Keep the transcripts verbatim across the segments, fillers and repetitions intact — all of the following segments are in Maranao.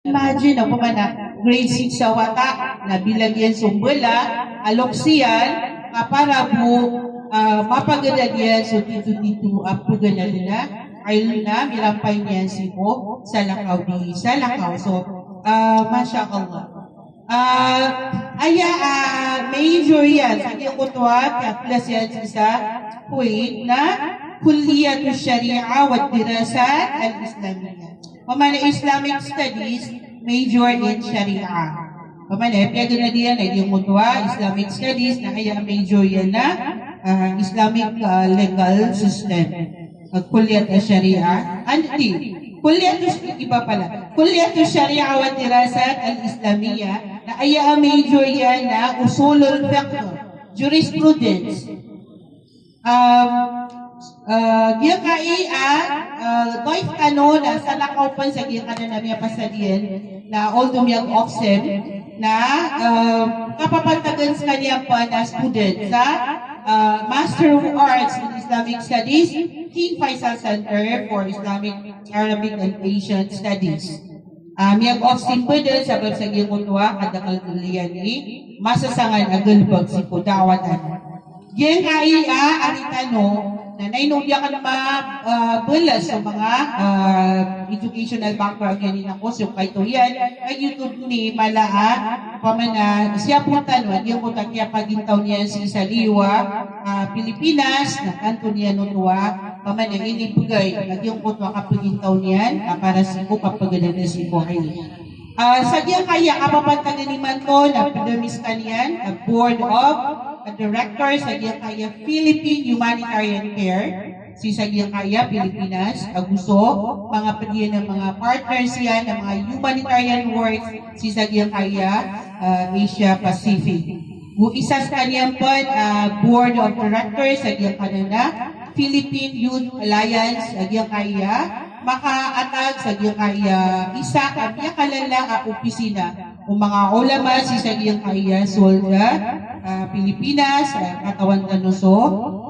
Imagine, opama na grade six a wata, na bilang iyan so mbala a loks iyan, ka para bo, ah, mapagadad iyan so tito-tito a pganad na, ayl na mirampay niyan sii ko salakaw di salakaw. So, ah, masha Allah. Ah, aya, ah, major iyan sa giyangkoto a klas iyan sii sa Kuwait na Kulliyat al-Shariah wa Dirasat al-Islamiyah. Opama na Islamic Studies, major in Sharia. Opama na, piyaganad iyan a giyangkoto a Islamic Studies na aya major iyan na, ah, Islamic, ah, legal system. Ah, Kulliyat al-Sharia. Andi, Kulliyat al-, iba pala. Kulliyat al-Sharia wa Dirasat al-Islamiyah. Na aya major iyan na Usulul Fiqh, jurisprudence. Um, ah, giyangkai a, ah, daif tano na salakaw pn sa giyangkanan a miyapasad iyan, na although miyag-off sem, na, ah, kapapantagan skaniyan pn a student sa, ah, Master of Arts in Islamic Studies, King Faisal Center for Islamic, Arabic and Asian Studies. Ah, miyag-off sem pn dn sabap sa giyangkoto a kadakl dn iyan i masasangan a galbk sii ko da'wah tano. Giyangkai a ari tano, na ino di akn ma, ah, balas so manga, ah, educational background iyan, ino ko so kaito iyan, a giyoto dn i mala a, opama na siyapon tano a giyangkoto a kiyapagintaw niyan sii sa liyo a, ah, Pilipinas, na kanto niyan oto a, opama na inibgay a giyangkoto a kapagintaw niyan a para sii ko kapagadada sii ko ilm. Ah, sa giyangkaya kapapantagan imanto na pd ami skaniyan a Board of Directors sa giyangkaya Philippine Humanitarian Care, sii sa giyangkaya Pilipinas, ago so manga pd iyan a manga partners iyan a manga humanitarian works sii sa giyangkaya, ah, Asia Pacific. Go isa skaniyan pn, ah, Board of Directors sa giyangkanan a Philippine Youth Alliance, sa giyangkaya makaatag sa giyangkaya isa a miyakalala a opisina o manga ulama sii sa giyangkaya sold a, ah, Pilipinas, ah, katawan tano so,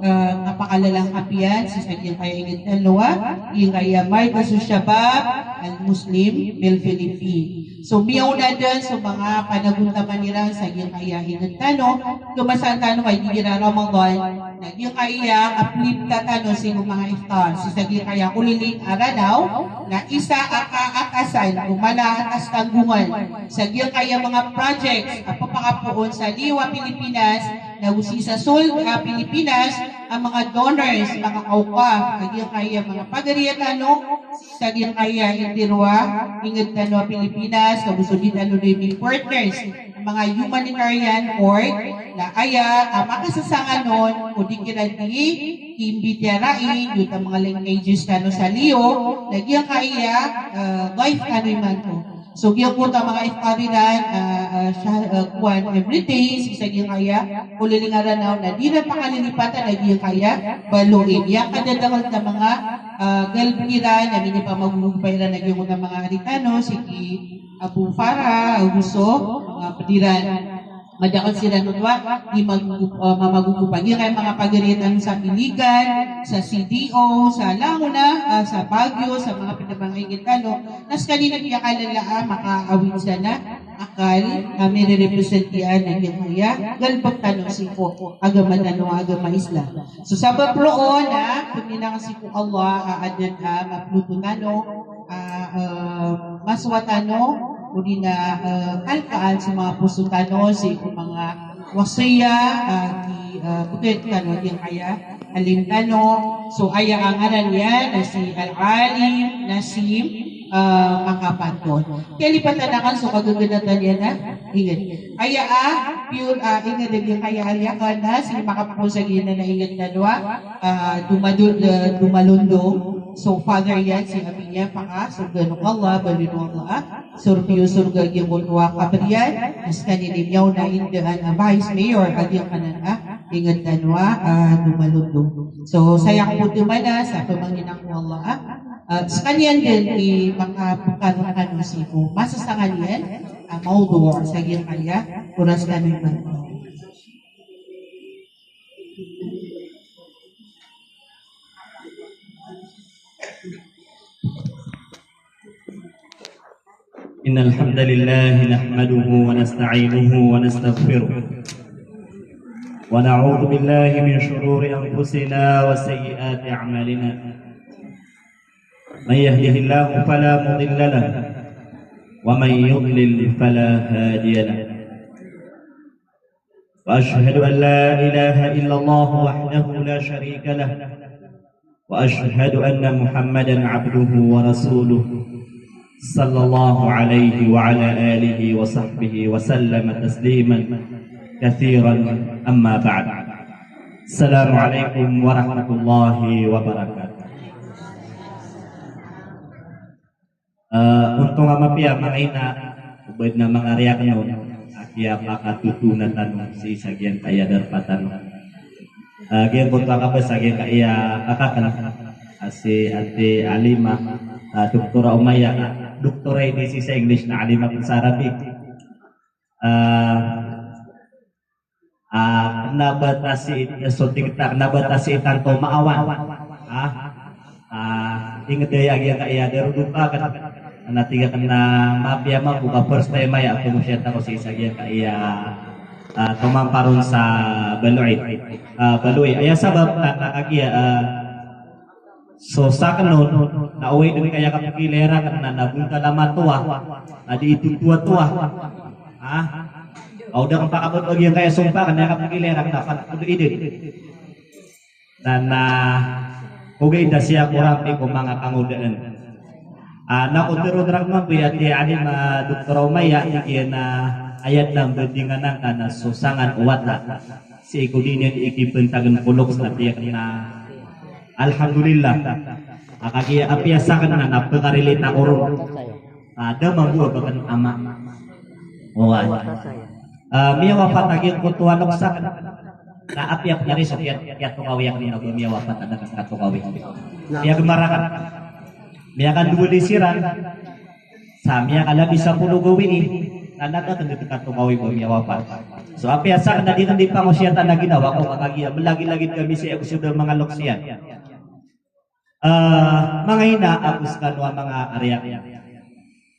ah, kapakalalan a kapiya sii sa giyangkaya ingd tano a, giyangkaya Markaz Shabab Al-Muslim bil Philippines. So, miyaona dn so manga panagontaman iran sa giyangkaya ingd tano, kamasan tano a igira Ramadan, na giyangkaya kaplipta tano sii ko manga iftar, sii sa giyangkaya koliling a Ranaw, na isa a kaakasan o mala a katanggongan sa giyangkaya manga projects a pphakapoon sa liyo a Pilipinas, na go sii sa sold a Pilipinas, a manga donors, manga awqaf, a giyangkaya manga pagariya tano, sa giyangkaya indiro a ingd tano a Pilipinas, ago so di tano dn mi partners a manga humanitarian org, na aya a makasasangan on o di kiran di kimbitiyarai, giyoto a manga languages tano sa liyo, na giyangkaya, ah, daif tano imanto. So, giyangkoto a manga iftar iran, ah, ah, sha-, ah, kowan every day, sii sa giyangkaya koliling a Ranaw, na di iran pakalilipatan a giyangkaya baloy. Aya kadadakl a manga, ah, galbk iran, na minipamagogopa iran a giyangkoto a manga ari tano, sii ki Abu Farah, ago so manga pd iran. Madakl siran oto a di magogopa, ah, mamagogopa. Giyangkaya manga pagariya tano sa Iligan, sa C D O, sa langon a, ah, sa Baguio, sa manga pd a manga ingd tano, na skaniyan i miyakalala a makaawid san a akal a mirerepresent iyan a giyangkaya galbk tano sii ko agama tano a agama Islam. So, sabap roo na pangnin akn sii ko Allah a adn a maploto tano, ah, ah, masowa tano, odi na, ah, kalkaan so manga poso tano sii ko manga wasiyah, ah, di, ah, bgan tano a giyangkaya alim tano. So, aya a ngaran iyan na si Al-Alim Nasim, ah, Makapaton. Kalipatan akn so kagaganatan iyan a ingd. Aya a pure, ah, ingd a giyangkaya ari akn na si Makapaton sa giyanan a ingd tano a, ah, Dumado-, ah, Dumalondong. So, father iyan, si abi niyan pakasorgaan o Allah, baloyn o Allah a sorbi o sorga a giyangkoto a kabr iyan, na skaniyan i miyaona a indaan a vice mayor a giyangkanan a ingd tano a, ah, Dumalondong. So, saya ko pn mana sa pamangnin ko Allah a, ah, skaniyan dn i makapkar kano sii ko masasangan iyan a mawdu' sa giyangkaya oras tano imanto. إن الحمد لله نحمده ونستعينه ونستغفره، ونعوذ بالله من شرور أنفسنا وسيئات أعمالنا. من يهده الله فلا مضل له، ومن يضلل فلا هادي له. وأشهد أن لا إله إلا الله وحده لا شريك له، وأشهد أن محمدا عبده ورسوله، صلى الله عليه وعلى آله وصحبه وسلم تسليما كثيرا. أما بعد. السلام عليكم ورحمة الله وبركاته. Eh, ontong a mapiya manga ina, o ba adn a manga ari akn on, a kiyapakatotoona tano sii sa giyangkaya darpa tano. Eh, giyangkoto a kabasa giyangkaya kaka akn, a si Ate Alima, eh, Doktora Umaya, Doktora ini sii sa English na Alima pn sa Arabic. Eh, Ah, kna ba ta sii, eh, so tig ta, kna ba ta sii tanto maawan. Ah, ah, ingd aya a giyangkaya darodopa akn. Na tig akn a mapiya mambo ka first time aya a pngosiyat ako sii sa giyangkaya, ah, tomampar on sa Baloy. Ah, Baloy. Aya sabap na kagiya, ah, So sakn on, na oway dn kaya kapkhailay rakn na nabontal a matowa, na di itotowa-towa. Ha? Aw da kn pakabot o giyangkaya sompa akn na kapkhailay rakn na pantod idn. Na, na, ogaid a sii ko ramp ko manga kangodaan. Ah, na ko tharoon rakn mambo i Ate Alima, Doktora Umaya, tig iyan a aya dn a mbadingan angka na so sangan o wata sii ko di niyan ikipantagn ko loks na tig iyan a Alhamdulillah. A kagiya apiya sakn na pkarelate ako ron. Ah, da mambo a ba akn ama. Oway. Ah, miyawafat a giyangkoto a loks akn. Na apiya pn ari so kiya, kiyatokawi akn na ba miyawafat a da akn katokawi. Miyagmar akn. Miyakandowa di siran. Sa miyakalabi sapolo gawii, na da akn dn katokawi ba miyawafat. So apiya sakn na di akn dii pangosiyatan a ginawa ko ka kagiya mlagilagid kami sii ko so da a manga loks iyan. Ah, manga ina ago skano a manga ari akn.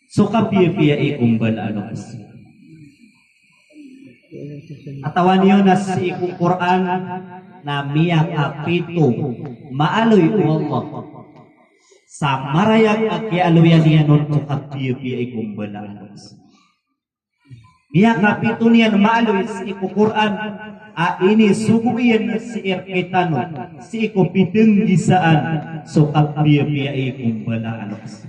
So kapiyapiya i ko mbala a loks. Katawan iyo na sii ko Qur'an na miyakapito maaloy o Allah. Sa marayag a kiyaaloyan iyan on ko kapiyapiya i ko mbala a loks. Miyakapito niyan maaloy sii ko Qur'an a inisogo iyan sii rktano sii ko pitnggisaan so kapiyapiya i ko mbala a loks.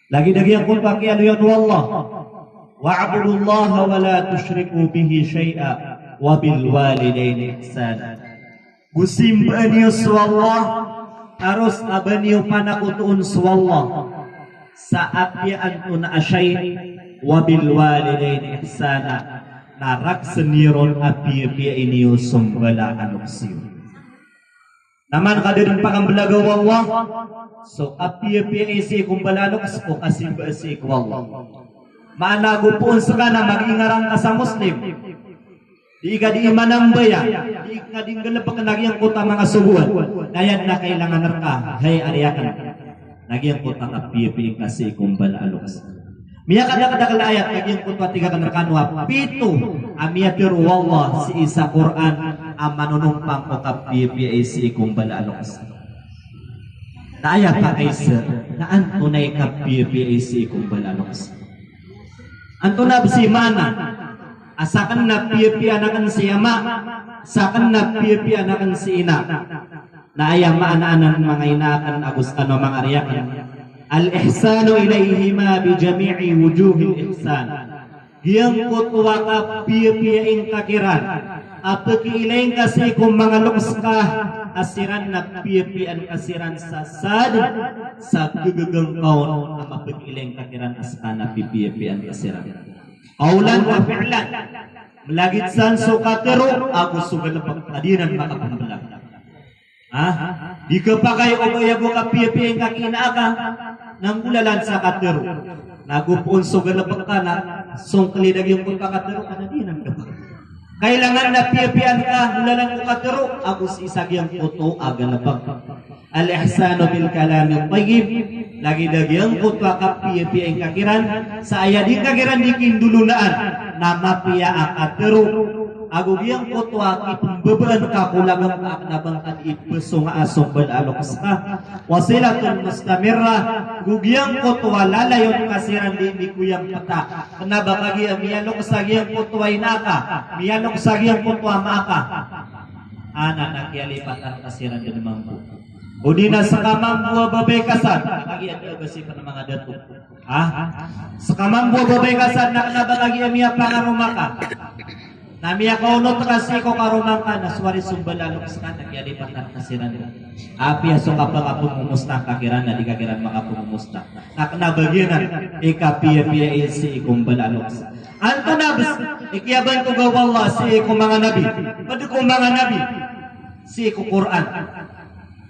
Lagid a giyangkoto a kiyaaloyan o Allah, "Wa'budullaha wa la tushriku bihi shay'a wa bil walidayni ihsana." Go simbaa niyo so Allah, taros a ba niyo panakotoon so Allah sa apiya antonaa a shay', wa bil walidayni ihsana, na raksn iyo ron a piyapiyai niyo so mbala a loks iyo. Na man ka da dn pakamblaga o Allah so kapiyapiya i sii ko mbala a loks ko kasimbaa sii ko Allah. Maana go poon ska na mag-ingaran ka sa Muslim, di ka dii manambaya, di ka dii nggalbkn a giyangkoto a manga sogoan, na aya dn a kailangan rka, hay ari akn, na giyangkoto a kapiyapiya ingka sii ko mbala a loks. Miyakadakdakl a ayat a giyangkoto a tig akn rkano a pito a miyatharo o Allah sii sa Qur'an a manonompang ko kapiyapiya i sii ko mbala a loks. Na aya pakaisa na antonaa i kapiyapiya i sii ko mbala a loks. Antonaa bs i maana a sakn na piyapiyaan akn si ama, sakn na piyapiyaan akn si ina. Na aya maana anan manga ina akn ago skano manga ari akn, al-ihsanu ilayhima bi jami'i wujuhil ihsan. Giyangkoto a kapiyapiya ingka kiran a pkiilay ngka sii ko manga loks ka a siran na piyapiyaan ka siran sa sadn sa ggagangkawn a mapkiilay ngka kiran a ska na pipiyapiyaan ka siran. Qawlan wa fi'lan. Mlagid san so katharo ago so galbk a di nan makapmblag. Ha? Di khapakay o ba aya bo kapiyapiya ingka ki ina aka na nggolalan sa katharo. Na go poon so galbk ka na songklid a giyangkoto a katharo ka na di nan khapakay. Kailangan na piyapiyaan ka nggolalan ko katharo ago sii sa giyangkoto a galbk. Al-ihsanu bil kalamit tayyib Lagid a giyangkoto a kapiyapiya ingka kiran sa aya di ngka kiran di kindolonaan na mapiya a katharo ago giyangkoto a kipembebaan ka ko lagam ka a kena ba ngka di ipesonga a sombal a loks ka. Wasilatun mustamirrah, go giyangkoto a lalayon ka siran di mikoyampeta. Kena ba kagiya miyaloks a giyangkoto a ina ka, miyaloks a giyangkoto a ama ka, anan a kiyalipatan ka siran den mambo. O di na seka mambo a babay ka san, kagiya da a ba si pen manga dato. Ha? Seka mambo a babay ka san na kena ba kagiya miyapangaroma ka na miyakaonot ka sii ko karoma ngka na so ari sombal a loks ka na kiyalipatan ka siran. Apiya so kapakapemomosta ngka kiran na di ka kiran makapemomosta. Na kena ba giyanan i kapiyapiya i sii ko mbal a loks. Antonaa bes i kiyabantoga o Allah sii ko manga nabi, ped ko manga nabi, sii ko Qur'an?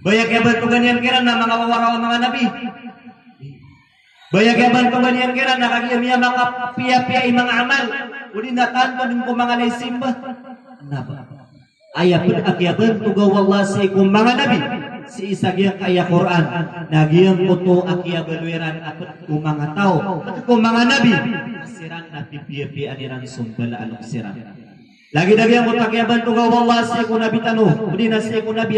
Ba aya kiyabantogan iyan kiran na manga wawaraw a manga nabi. Ba aya kiyabantogan iyan kiran na kagiya miyamakapiyapiya i manga amal, o di na tanto den ko manga lay simba. Kena ba. Aya ped a kiyabantoga o Allah sii ko manga nabi, sii sa giyangkaya Qur'an, na giyangkoto a kiyabaloy iran a ped ko manga taw, ped ko manga nabi, a siran na pipiyapiyaan iran so mbala a loks iran. Lagid a giyangkoto a kiyabantoga o Allah sii ko Nabi tano, o di na sii ko Nabi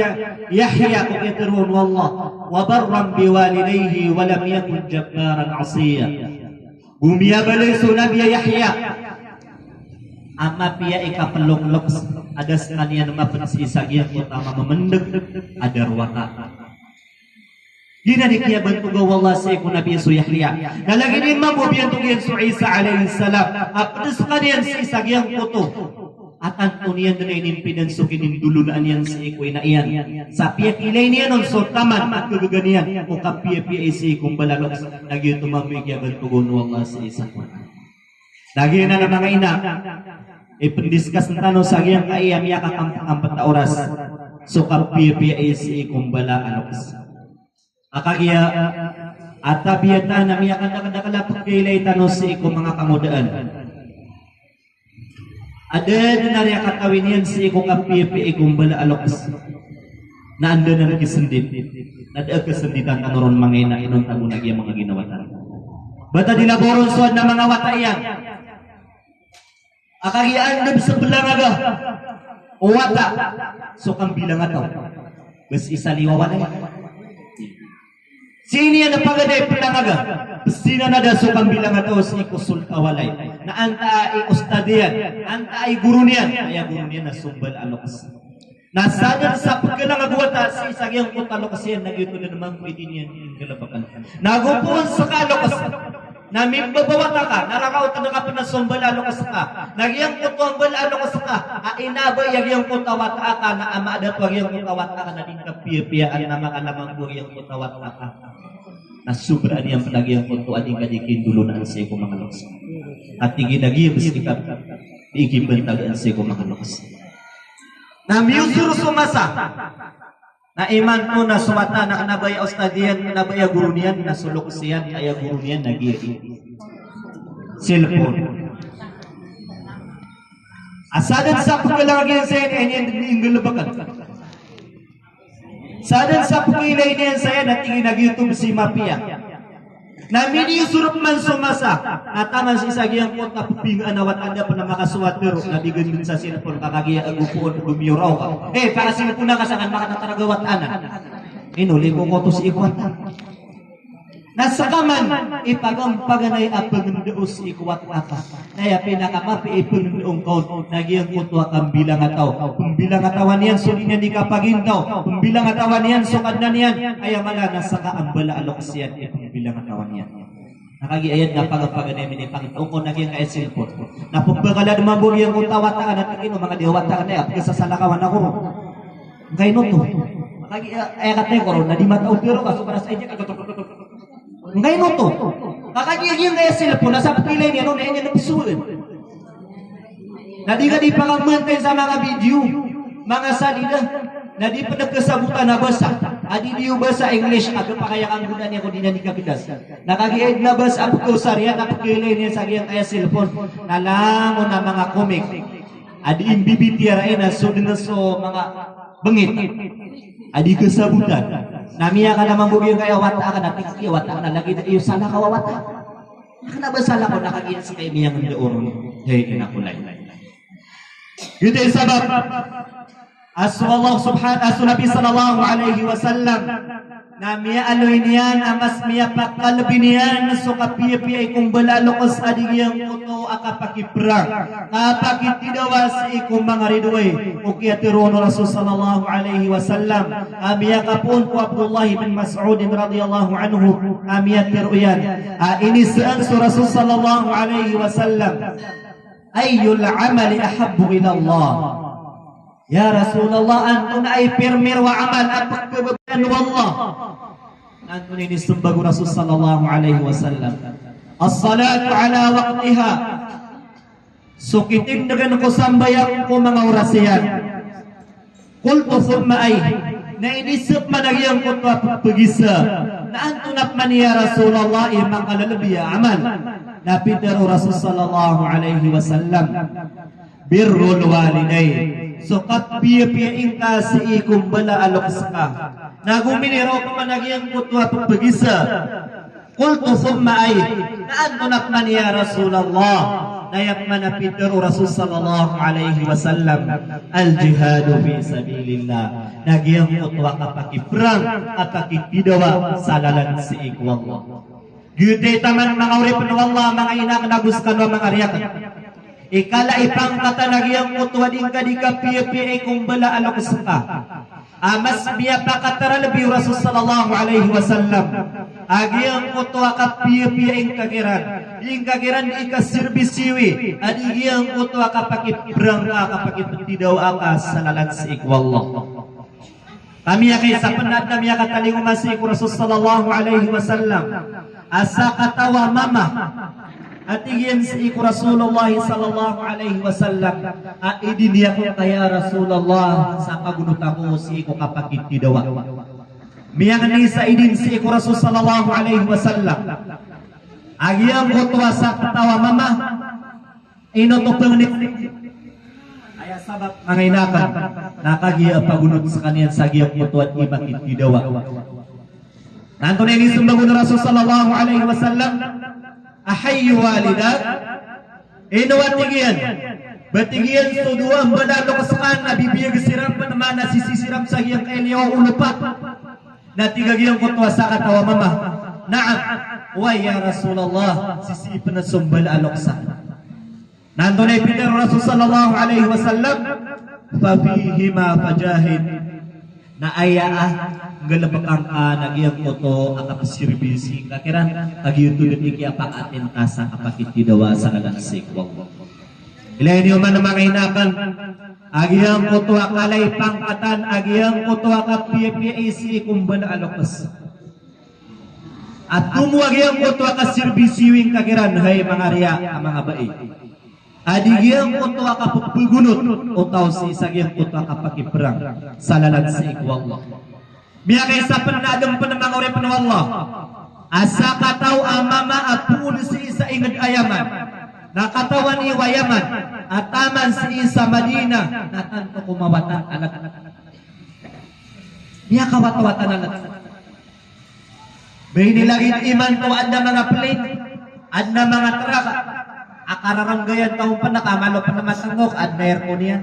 Yahya, ko kiyatharo on o Allah, "Wa barran biwalidayhi wa lam yakun jabbaran asiyya." Go miyabaloy so Nabi Yahya a mapiya i kapelokloks a da sekaniyan maped sii sa giyangkoto a mamemendeg a da rowata. Giyanan i kiyabantoga o Allah sii ko Nabi so Yahya. Na lagid iyan mambo a biyantog iyan so Isa alayhis salam a ped sekaniyan sii sa giyangkoto a tanto niyan den a inimpidan so kinindolonaan iyan sii ko ina iyan. Sa piyakiilay niyan on so taman a kagaga niyan o kapiyapiya i sii ko mbala a loks, na giyoto mambo i kiyabantoga on o Allah sii sa Qur'an. Na giyanan a manga ina, ipendiscuss tano sa giyangkaya miyakakampet a oras so kapiyapiya i sii ko mbala a loks. A kagiya a tabiyat a miyakadakedakel a pekailay tano sii ko manga kangodaan a da den a riyakatawi niyan sii ko kapiyapiya i ko mbala a loks. Na anda nan kisendit, na da a kesenditan tano ron manga ina, inonta bo na giya manga ginawa tano. Bata di labaw ron so aden a manga wata iyan. A kagiya anda bes a belangaga o wata so kambilangataw. Bes isa liwa walay. Sii niyan a paganay pelangaga, bes sinan a da so kambilangataw sii ko solt a walay. Na antaa i ustad iyan, antaa i goro niyan, aya goro niyan na so mbala a loks. Na sadn sa pkhalang ago wata sii sa giyangkoto a loks iyan na giyoto dn mambo i di niyan nggalbkn. Na ago poon ska a loks na mimbabawata ka, na rakaw tn ka pn a so mbala a loks ka. Na giyangkoto a mbala a loks ka a inabaya giyangkoto a wata aka, na a maada pa giyangkoto a wata aka na di ngka piyapiyaan na makalamang ko giyangkoto a wata aka. Na sobraan iyan pn a giyangkoto a di ngka di kindolonaan sii ko manga loks. Katii giya giya bs di ka di ikimbntagaan sii ko manga loks. Na miyosor so masa. Na imanto na so wata na kna ba aya ustad iyan, kna ba aya goro niyan, na so loks iyan, aya goro niyan na giya i cellphone. A sadn sa pkhalang iyan saya na aya niyan dn inggalbkn. Sadn sa pkhailay niyan saya na tig iyan a giyoto bs i mapiya. Na miniyosorop man so masa, na taman sii sa giyangkoto a pphinggaan a wata, da pn a makasowa tero, na bign dn sa cellphone, ka kagiya ago poon dn miyoraw ka. Eh, paka-cellphone ka sa kan makatatarag a wata anan. Ino, limo ko oto sii ko wata. Na ska man i pagampaganay a pngndao sii ko wata aka. Na aya pinakamapiya i pngndao ngka on na giyangkoto a kambilangataw. Pmbilangatawan iyan so di niyan di kapagintaw. Pmbilangatawan iyan so Kadnan iyan. Aya mala na ska a mbala a loks iyan i pmbilangatawan iyan. Na kagiya aya dn a pagampaganay a minipangndao ngka on na giyangkaya cellphone. Na pmbakala dn mambo giyangkoto a wata ka na tig iyan o manga di a wata ka na aya pkhasasalakawan ako ron. Ngkaino oto. Kagiya aya kataya ko ron na di mataw tero ka so paras a ijak. Ngkaino oto. Ka kagiya giyangkaya cellphone na sa pkhailay niyan on na aya niyan psoon. Na di ka di pakamantayin sa manga video, manga salida, na di pn kasabotan a basa. A di di o basa English, a kapakay a kanggodaan iyan ko di niyan di kagitas. Na kagiya aya dn a basa a pkhaosar iyan, na pkhailay niyan sa giyangkaya cellphone, na langon a manga comic a di imbibitiyarai na so dn so manga bngit a di kasabotan. Na miyakala mambo giyangkaya wata akn, na tig iyan a wata akn, na lagid iyo salakaw a wata. Na kna ba salakaw, na kagiya skay miyangndao ron. Hay, ina ko lay. Giyoto i sabap a so Allah subhan-, a so Nabi sallallahu alaihi wasallam na miyaaloy niyan a mas miyapakalbi niyan so kapiyapiya i ko mbala a loks a di giyangkoto a kapakiprang, kapakitidawa sii ko manga ridoay. O kiyatharo o Rasul sallallahu alaihi wasallam a miyakapoon ko Abdullah bin Mas'ud radhiyallahu anhu a miyatharo iyan a inisaan so Rasul sallallahu alaihi wasallam, "Ayyul amali ahabbu ila Allah?" Ya Rasulullah, antonaa i pirmiro a amal a pkhababayaan o Allah? Antonaa i inismbag o Rasul sallallahu alaihi wasallam? "As-salatu ala waqtiha." So kitindgn ko sambayang ko manga oras iyan. Qultu, "Thumma ay?" Na inisp man a giyangkoto a pphagisa, na antonaa pman, ya Rasulullah, i manga lbi a amal? Na pitharo o Rasul sallallahu alaihi wasallam, "Birrul walidayn." So kapiyapiya ingka sii ko mbala a loks ka. Na gominiraw pman a giyangkoto a pphagisa. Qultu, "Thumma ay?" Na antonaa pman, ya Rasulullah? Na aya pman a pitharo o Rasul sallallahu alaihi wasallam, "Al-jihadu fi sabilillah." Na giyangkoto a kapakiprang, kapakitidawa sa lalan sii ko Allah. Giyoto i taman, manga oripn o Allah, manga ina akn ago skano a manga ari akn. Ikala i pangkatan a giyangkoto a di ngka di kapiyapiya i ko mbala a loks ka. A mas miyapakataralbi o Rasul sallallahu alaihi wasallam a giyangkoto a kapiyapiya ingka kiran, ingka kiran di kaserbisiwi a di giyangkoto a kapakiprang ka, kapakiptidawa ka sa lalan sii ko Allah. Ka miyakaisa pn na adn a miyakatalingoma sii ko Rasul sallallahu alaihi wasallam a sakataw a mama a tig iyan sii ko Rasulullah sallallahu alaihi wasallam a idini ako ngka ya Rasulullah sa pagonot ako sii ko kapakitidawa. Miyangni sa idin sii ko Rasul sallallahu alaihi wasallam a giyangkoto a sakataw a mama, ino oto pangni? Aya sabap, manga ina akn, na kagiya pagonot skaniyan sa giyangkoto a di makitidawa. Na antonaa i inismbag o Rasul sallallahu alaihi wasallam? "Ahayyu walidak?" Ino a tig iyan? Ba tig iyan so dowa a mbala a loks ka na bibiyag siran pn, maana sisii siran sa giyangkai a liyawaw o lopa? Na tig a giyangkoto a sakataw a mama, "Na'am, oway ya Rasulullah, sisii pn so mbala a loks akn." Na antonaa i pitharo o Rasul sallallahu alaihi wasallam? "Fa fihima fajahid." Na aya a nggalbkn ka na giyangkoto a kapserbisi ngka kiran, ka giyoto dn i kiyapakaaten ka sa kapakitidawa sa lalan sii ko Allah. Ilay niyo man, manga ina akn, a giyangkoto a kala i pangkatan a giyangkoto a kapiyapiya i sii ko mbala a loks. A tomo a giyangkoto a kaserbisiyo ingka kiran, hay manga ari a manga bai, a di giyangkoto a kapphgonot o taw sii sa giyangkoto a kapakiprang sa lalan sii ko Allah. Miyakaisa pn na adn pn, manga oripn o Allah, a sakataw a mama a poon sii sa ingd a Yaman. Na katawan iyo a Yaman a taman sii sa Madinah na tanto ko mawatan a lt. Miyakawatawatan a lt. Ba ini lagid imanto adn a manga plane, adn a manga truck a kararanggayan taw pn ka malo pn matngok, adn a aircon iyan.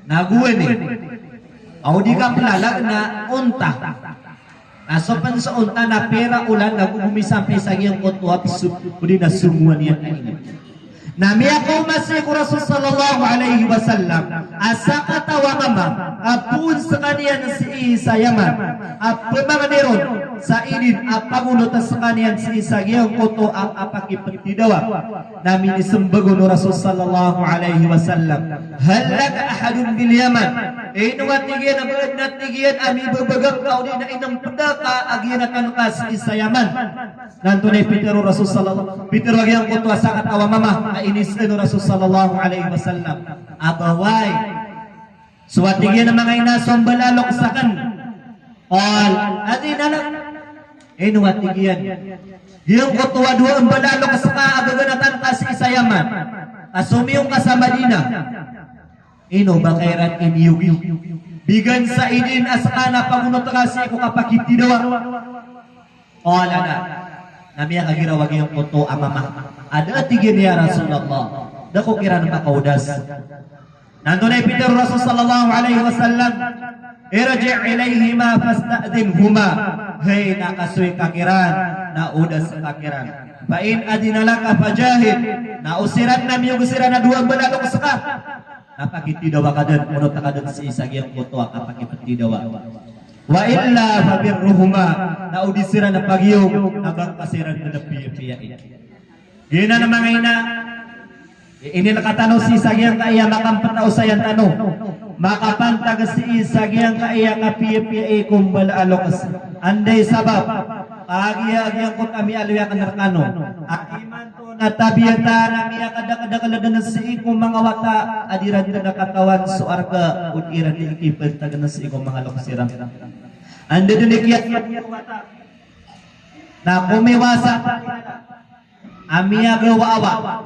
Na gowani, aw di ka plalag na onta. Na so pn so onta na pira olan na gogomi sampay sa giyangkoto a pso, odi na songowan iyan a ingd. Na miyakaoma sii ko Rasul sallallahu alaihi wasallam a sakataw a mama a poon skaniyan sii sa Yaman a pmangni ron sa idin a pagonot skaniyan sii sa giyangkoto a kapakiptidawa. Na minismbag o Rasul sallallahu alaihi wasallam, "Hal laka ahadun bil Yaman?" Ino a tig iyan a ba adn a tig iyan a mibabagak ka odi na inmpda ka a giyangkatan ka sii sa Yaman? Na antonaa i pitharo o Rasul sallallahu, pitharo a giyangkoto a sakataw a mama a inisaan o Rasul sallallahu alaihi wasallam, "Abaway." So a tig iyan a manga ina, so mbala a loks akn. Qal, adina lak. Ino a tig iyan? Giyangkoto a dowa a mbala a loks ka a gaganatan ka sii sa Yaman, ka somiyong ka sa Madinah. Ino ba ka iran iniyogi? Pigan sa idin a ska na pagonot ka sii ko kapakitidawa. Qala la. Na miyakagiraw a giyangkoto a mama a da a tig iyan, ya Rasulullah, da ko kiran makaodas. Na antonaa i pitharo o Rasul sallallahu alaihi wasallam, irji' ilaihima fasta'dhinhuma. Hay, na kasoy ka kiran, na odas ka kiran. Fa in adhina laka fajahid. Na o siran na miyog siran a dowa mbala a loks ka, na pakitidawa ka dn, onot ka dn sii sa giyangkoto a kapakiptidawa. Wa illa fabirruhuma, na o di siran pagiyog, na ba ngka siran dn piyapiyai. Giyanan a manga ina, inilay tano sii sa giyangkaya makamptaw sa iyan tano, makapantag sii sa giyangkaya kapiyapiyai ko mbala a loks. Anda i sabap? Kagiya giyangkoto a miyaaloy akn rkano a imanto na tabiya ta na miyakadakdakl dn sii ko manga wata a di ran dn katawan so arga o di ran dn kipantag sii ko manga loks iran. Anda dn i kiya na komiwasa a miyagawa a wata,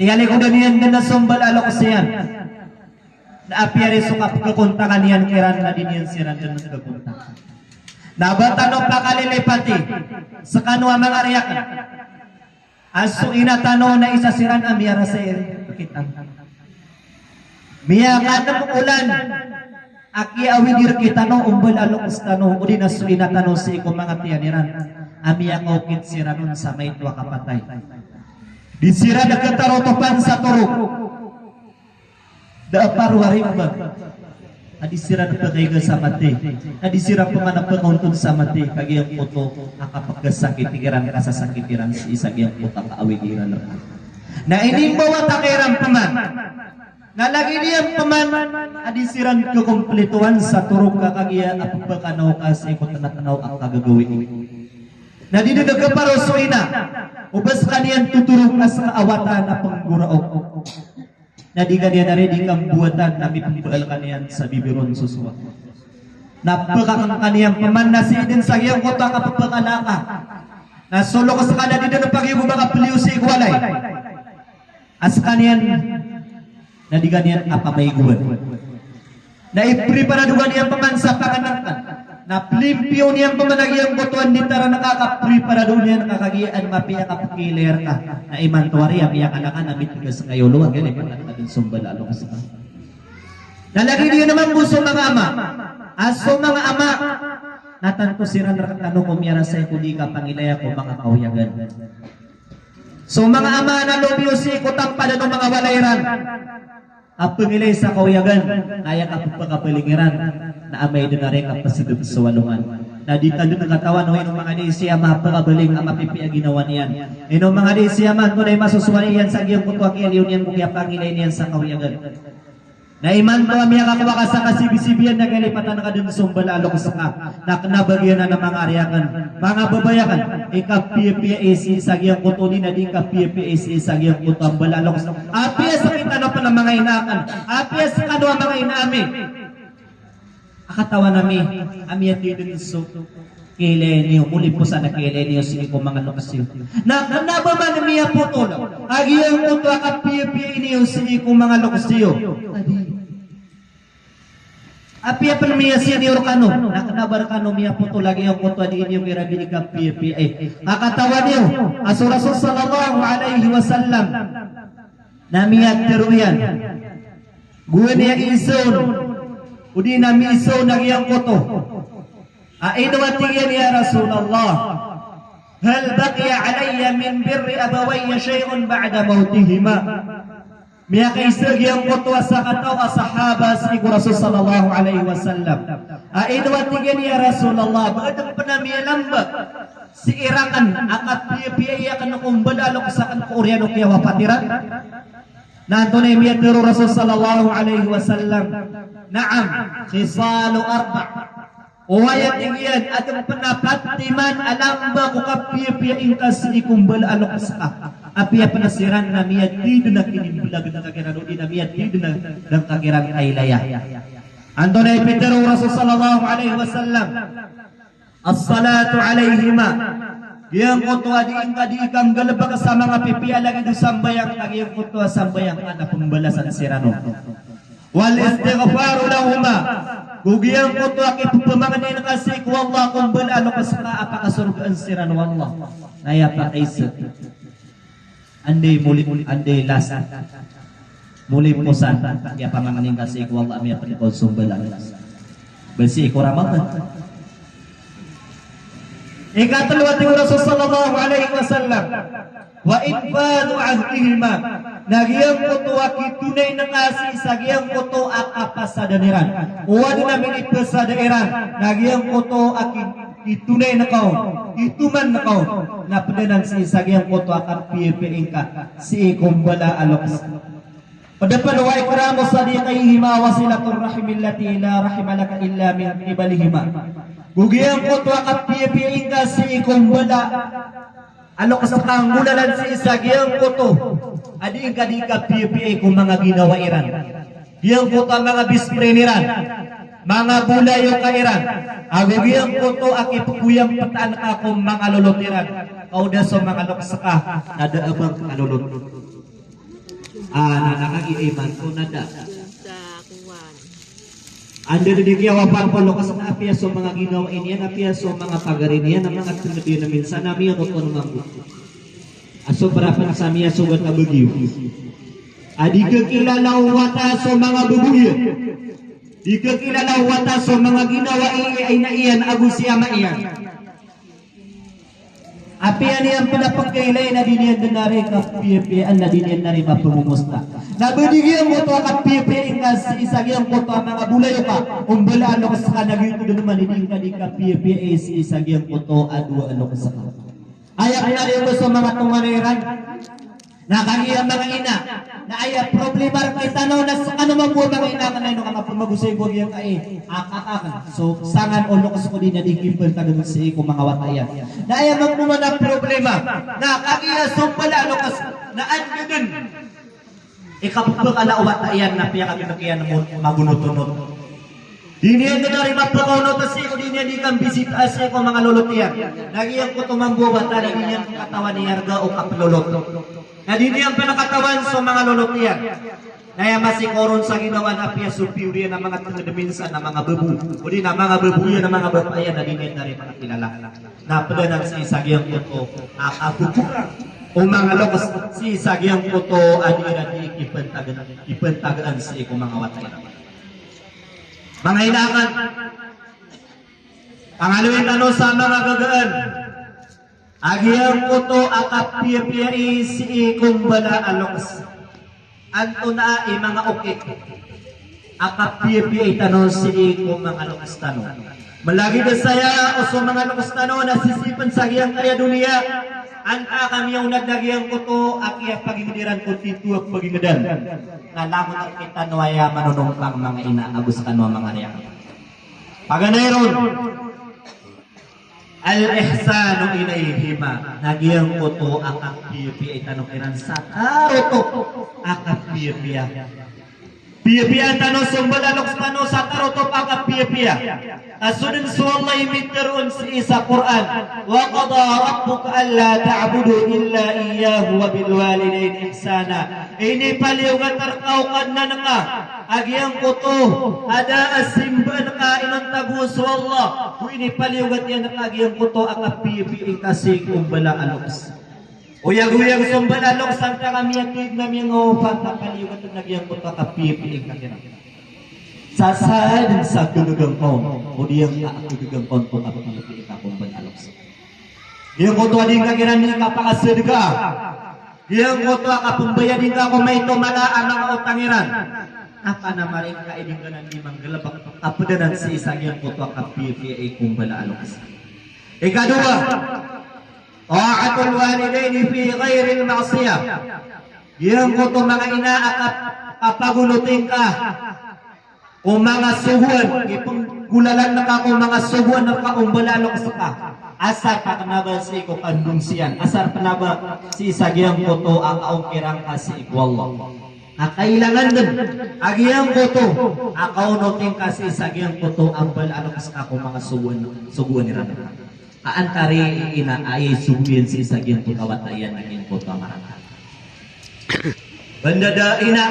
tiyalikodan iyan dn so mbala a loks iyan. Na apiya ri so kapkakontakan iyan kiran na di niyan siran dn kakontakan. Na ba tano pakalilipati skano a manga ari akn a so ina tano na isa siran a miyarasay rkitano. Miyakanem olan a kiyaawid rkitano o mbala a loks tano, odi na so ina tano sii ko manga tiyan iran a miyakaokit siran on sa maito a kapatay. Di siran dn katarotopan sa torog. Da a paro a rimbang a di siran pkaiga sa mati, a di siran pman pkaontod sa mati, ka giyangkoto a kapkasakit iran, kasasakit iran sii sa giyangkoto a kaawid iran rka. Na inimbawata kiran pman, na lagid iyan pman a di siran khakomplitowan sa torog ka kagiya a pphakanaw ka sii ko tnatnaw a kagagawii. Na di dn khaparo so ina o ba skaniyan totorog a ska a wata na pnggoraok. Na di kaniyan ari di kambowatan na mipmbaal kaniyan sa bibi ron so sowa. Na pkakangkaniyan pman na sii dn sa giyangkoto a kapphakanaw ka. Na so loks ka na di dn pagiyogo ba ka pliyo sii ko walay a skaniyan na di kaniyan a pamaygowan. Na ipriparado ka niyan pman sa pangnngkn. Na plimpiyo niyan pman a giyangkoto a nditaran ka, kapriparado niyan ka kagiya an mapiya a kapkhailay rka. Na imanto ari a miyakanaka na mitgas ka i olo a giya na imanto ka dn so mbala a loks ka. Na lagid iyan mambo so manga ama. A so manga ama na tanto siran rktano ko miyarasay ko di kapangilaya ko manga kaoyagan. So manga ama na lobi o sii ko tampadan o manga walay ran a pngilay sa kaoyagan, na aya kapphakabaling iran na amay dn ari kapsdp so alongan. Na di ta dn katawan o ino manga di si ama pkabaling a mapipiya a ginawa niyan. Ino manga di si ama antonaa i masosowa iyan sa giyangkoto a kiyaliyo niyan ko kiyapangilay niyan sa kaoyagan. Na imanto a miyakakowa ka sa kasibisibiyan na kalipatan ka dn so mbala a loks ka. Na kna ba giyanan a manga ari akn, manga babay akn, i kapiyapiyai sii sa giyangkoto di na di kapiyapiyai sii sa giyangkoto a mbala a loks. Apiya skitano pn a manga ina akn, apiya skano a manga ina ami a katawan ami a miyathay dn so khailay niyo, moliposan a khailay niyo sii ko manga loks iyo. Na kna ba man miyapotol a giyangkoto a kapiyapiyai niyo sii ko manga loks iyo. Apiya pn miyasenior kano, na kna ba rkano miyapotol a giyangkoto a di niyo kiran di kapiyapiyai. Ka katawan iyo a so Rasul sallallahu alaihi wasallam na miyatharo iyan. Gowani a iza on, odi na miiza on a giyangkoto a ino a tig iyan, ya Rasulullah, hal baqiya alayya min birri abawayya shay'un ba'da mawtihima. Miyakaiza giyangkoto a sakataw a sahaba sii ko Rasul sallallahu alaihi wasallam a ino a tig iyan, ya Rasulullah, ba adn pn a miyalamba sii rakn a kapiyapiyai akn ko mbala a loks akn ko oriyan o kiyawapat iran? Na antonaa i miyatharo o Rasul sallallahu alaihi wasallam? Na'am, khisalu arba'. Oway, a tig iyan, adn pn a pat timan a lamba ko kapiyapiyai ngka sii ko mbala a loks ka. Apiya pn siran na miyathay dn a kinimblagn ka kiran odi na miyathay dn a dn ka kiran kailaya. Antonaa i pitharo o Rasul sallallahu alaihi wasallam? As-salatu alaihima. Giyangkoto a di ngka di kanggalbk sa manga pipiya lagid o sambayang, a giyangkoto a sambayang a na pmbalasan siran on. Wal istighfaru lahuma. Go giyangkoto a kipepemangnin ka sii ko Allah ko mbala a loks ka a pakasorgaan siran o Allah. Na aya pakaisa. Anda i moli, anda i last. Moli posan, aya pamangnin ka sii ko Allah, miyaped ka on so mbala a loks. Ba sii ko Ramadan. Ikatelo a tig o Rasul sallallahu alaihi wasallam, wa infadhu ahdihima. Na giyangkoto a kitonay ngka sii sa giyangkoto a kapasadan iran. O adi na minipesada iran. Na giyangkoto a ki-, kitonay ngka on, kitoman ngka on. Na ped anan sii sa giyangkoto a kapiyapiyai ngka sii ko mbala a loks. Ped pen wa ikramu sadiqayhima wa silatur rahimi allati la rahima laka illa min qibalihima. Go giyangkoto a kapiyapiyai ngka sii ko mbala a loks ka nggolalan sii sa giyangkoto a di ngka di kapiyapiyai ko manga ginawa iran. Giyangkoto a manga best friend iran, manga bolayoka iran. Ago giyangkoto a kipekoyampetaan ka ko manga lolot iran. Ka o da so manga loks ka na da a ba ngka lolot. Ah, na, na kagiya imanto na da. Anda di kiyawapan ko loks na apiya so manga ginawa niyan, apiya so manga pagari niyan, a manga tenged iyan a minsan a miyangoton mambo. A sobra pen sa miyasogat a bagiyo. A di kekilala o wata so manga bebo iyan. Di kekilala o wata so manga ginawa i, i ina iyan ago si ama iyan. Apiya niyan pen a pekailay na di niyan den ari kapiyapiyaan, na di niyan ari mapemomosta. Na ba di giyangkoto a kapiyapiyai ngka sii sa giyangkoto a manga bolayoka o mbala a loks ka na giyoto den man i di ngka di kapiyapiyai sii sa giyangkoto a dowa a loks ka. Aya pen ari oto so manga tonganay iran. Na kagiya manga ina, na aya problema rektano na sekano mambo a manga ina, kena ino ka mapemagosay bo giyangkai a kakaken. So, sangan o loks ko di na di kipentagen sii ko manga wata iyan. Na aya mambo man a problema, na kagiya so mbala a loks, na anda den i kapepekala o wata iyan na piyakagenek iyan mo magonotonot. Di niyan den ari mapakaonot sii ko di niyan di kambisita sii ko manga lolot iyan. Na giyangkoto mambo a wata na di niyan katawan i arga o kapelolot. Na di niyan pen katawan so manga lolot iyan. Na aya masikoron sa ginawa na apiya so piyor iyan a manga tenged minsan a manga bebo. O di na manga bebo iyan a manga bapa iyan na di niyan den ari makakilala. Na ped anan sii sa giyangkoto a kapoporan o manga loks sii sa giyangkoto a di iran di kipentagen, kipentagen sii ko manga wata iran. Manga ina aken, pangaloy tano sa manga gagaan a giyangkoto a kapiyapiyai sii ko mbala a loks. Antonaa i manga okit a kapiyapiyai tano sii ko manga loks tano? Malagid saya o so manga loks tano na sisii pen sa giyangkaya doniya. Antaa ka miyaonad na giyangkoto a kiyapaginged iran ko tito a paginged iran. Na langon a rektano aya manonompang manga ina ago sekano a manga riya. Paganay ron. Al-ihsanu ilayhima, na giyangkoto a kapiyapiyai tano kiran sa tarotop a kapiyapiya. Piyapiyaan tano so mbala a loks tano sa tarotop a kapiyapiya. Ka so den so Allah i miteroon sii sa Qur'an, wa qada rabbuka alla ta'budu illa iyyahu wa bil walidayni ihsana. Inipaliyogat reka o Kadnan ka a giyangkoto a da a simbaan ka inonta bo so Allah, go inipaliyogat iyan reka a giyangkoto a kapiyapiyai ngka sii ko mbala a loks. Oyagoyag so mbala a loks, antaa ka miyatid na miyangawafat na paliyogat na giyangkoto a kapiyapiyai ngka kiran. Sa saden sa kegegang ka on, o di ngka a kegegang ka on ko kapiyapiyai ngka ko mbala a loks. Giyangkoto a di ngka kiran di kapakasadka. Giyangkoto a kapembayad ingka ko maito mala a manga otang iran. Apa na maringka i di ngka nan di manggalebek, ka ped anan sii sa giyangkoto a kapiyapiyai ko mbala a loks. Ikadowa, ta'atul walidayni fi ghairil ma'siyah. Giyangkoto manga ina a kap-, kapagonoti ngka ko manga sogoan, ipenggolalan ka ko manga sogoan reka o mbala a loks ka. Asar ka kena ba sii ko kandong siyan, asar kena ba sii sa giyangkoto a kaongkiran ka sii ko Allah. A kailangan den a giyangkoto a kaonoti ngka sii sa giyangkoto a mbala a loks ka ko manga sogoan, sogoan iran reka. Ka antaa i ina a isogo iyan sii sa giyangkoto a wata iyan a giyangkoto a marata. Banda da ina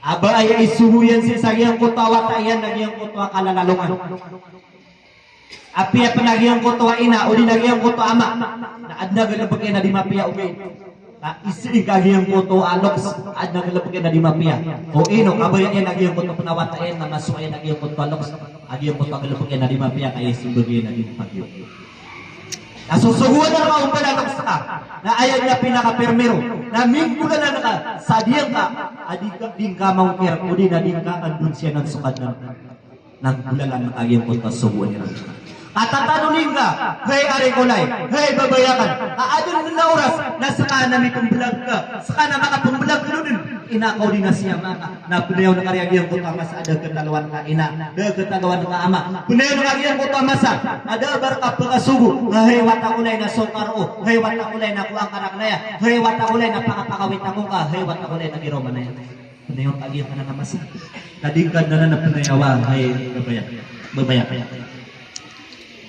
A ba aya isogo iyan sii sa giyangkoto a wata iyan na giyangkoto a kalalalongan. Apiya pn a giyangkoto a ina, odi na giyangkoto a ama, na adn a galbk iyan a di mapiya ogaid. Na isii ka giyangkoto a loks, adn a galbk iyan a di mapiya. O ino, kabaya iyan a giyangkoto pn a wata iyan na masowa iyan a giyangkoto a loks, a giyangkoto a galbk iyan a di mapiya, ka aya isogo iyan a di mapiya. Na sosogoan rka o mbala a loks ka, na aya dn a pinakapirmiro, na minggolalan ka sa diyangka a di ka, di ngka mangkir, odi na di ngka kandonsiyanan so Kadnan. Na nggolalan ka giyangkoto a sogoan iran. Katatanoni ngka, hay ari ko lay, hay babay akn, ka adn dn a oras na ska na mipmblag ka, ska na makapmblag ka dn, ina ka odi na si ama ka. Na pnayawn ka riya giyangkoto a masa a da ktalowan ka ina, da ktalowan ka ama. Pnayawn ka giyangkoto a masa a da a ba rka pkasogo, hay wata ko lay na so karo, hay wata ko lay na kowa ngka rakn aya, hay wata ko lay na pakapakawit ako ngka, hay wata ko lay na giraw man aya. Pnayawn ka giyangkanan a masa. Ka di ngka dn anan a pnayawa, hay babay ak, babay ak.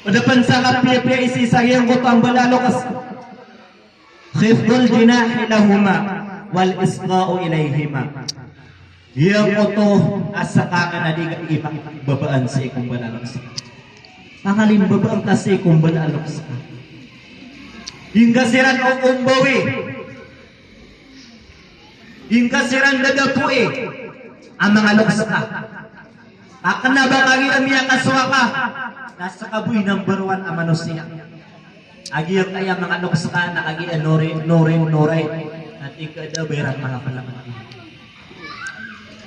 Pd pn sa kapiyapiya i sii sa giyangkoto a mbala a loks. Khifdul janahi lahuma wal isgha'u ilayhima. Giyangkoto a ska na di ka ipakbabaan sii ko mbala a loks ka. Pangalimbabaan ka sii ko mbala a loks ka. Di ngka siran o ombawi. Di ngka siran dadapoi a manga loks ka. Ka kna ba kagiya miyakasowa ka, na ska bo i number one a manosiya. A giyangkaya manga loks ka na kagiya Norin, Norin, Noray. Na tig ka da a ba iran manga plk.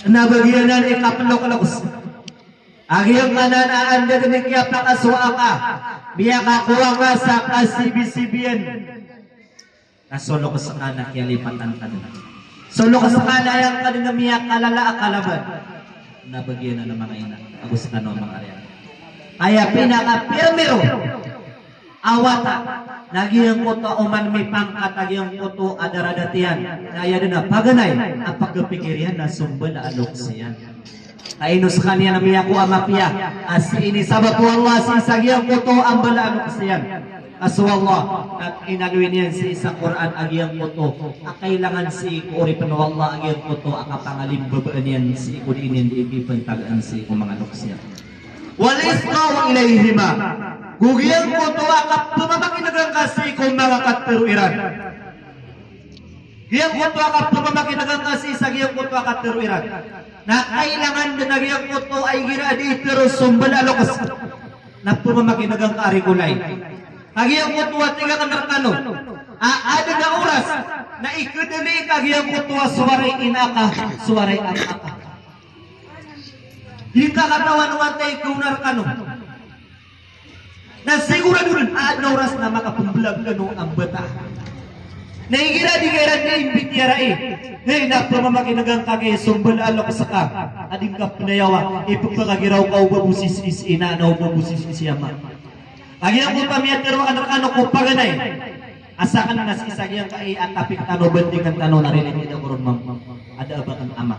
Kna ba giyanan i kaplokloks. A giyangkanan a anda dn i kiyapakasowa ka, miyakakowa ka sa kasibisibiyan. Na so loks ka na kiyalipatan ka dn. So loks ka na aya ngka dn a miyakalala a kalaban. Na ba giyanan a manga ina ago skano a manga ari. Aya pinakapirmiro a wata na giyangkoto a oman mipangkat a giyangkoto a daradat iyan, na aya dn a paganay a pagpikir iyan na so mbala a loks iyan. Ka ino skaniyan a miyakowa a mapiya a sii ini sabap o Allah sii sa giyangkoto a mbala a loks iyan. Ka so Allah na inaloy niyan sii sa Qur'an a giyangkoto a kailangan sii ko oripn o Allah a giyangkoto a kapangalimbabaan iyan sii ko dii niyan dii pipntagaan sii ko manga loks iyan. Wal isgha'u ilayhima. Go giyangkoto a kapmamakin'g ngka sii ko manga katharo iran. Giyangkoto a kapmamakin'g ngka sii sa giyangkoto a katharo iran. Na kailangan dn a giyangkoto a igira a dii tharo so mbala a loks na pmamakin'g ngka ari ko lay. Ka giyangkoto a tig akn rkano a adn a oras na ikdli ka giyangkoto a sowara i ina ka, sowara i ama ka. Di ngka katawan o antaa i khaona rkano. Na sigurado dn a adn a oras na makapmblag kano a mbata. Na igira di ka iran dii mbitiyarai, hay, na pmamakin'g ngka giya so mbala a loks ka a di ngka pnayawa, ipphakagiraw ka o ba bo sisii si ina na o ba bo sisii si ama. Ka giyangkoto a miyatharo akn rkano ko paganay a sakn na sii sa giyangkai a topic tano, bandingan tano na related ako ron, ma'am. Ada a ba akn ama.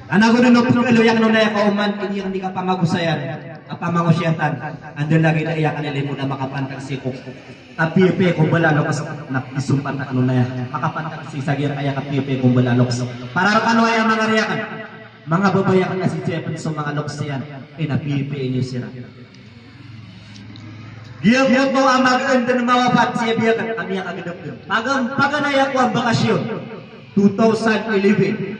Ana go dn o pkhaaloy akn on aya ka oman i giyangkai a kapamagosayan, kapamangosiyatan, anda lagid a aya ka limo na makapantag sii ko kapiyapiya ko mbala a loks na pisompat akn on aya makapantag sii sa giyangkaya kapiyapiya ko mbala a loks. Para rkano aya manga ari akn, manga babay akn, a sisii pn so manga loks iyan, pinapiyapiya niyo siran. Giyangkoto a magaan dn mawafat si abi akn, a miyakagdam dn. Pagam, paganay ako a bakasyon, two thousand eleven.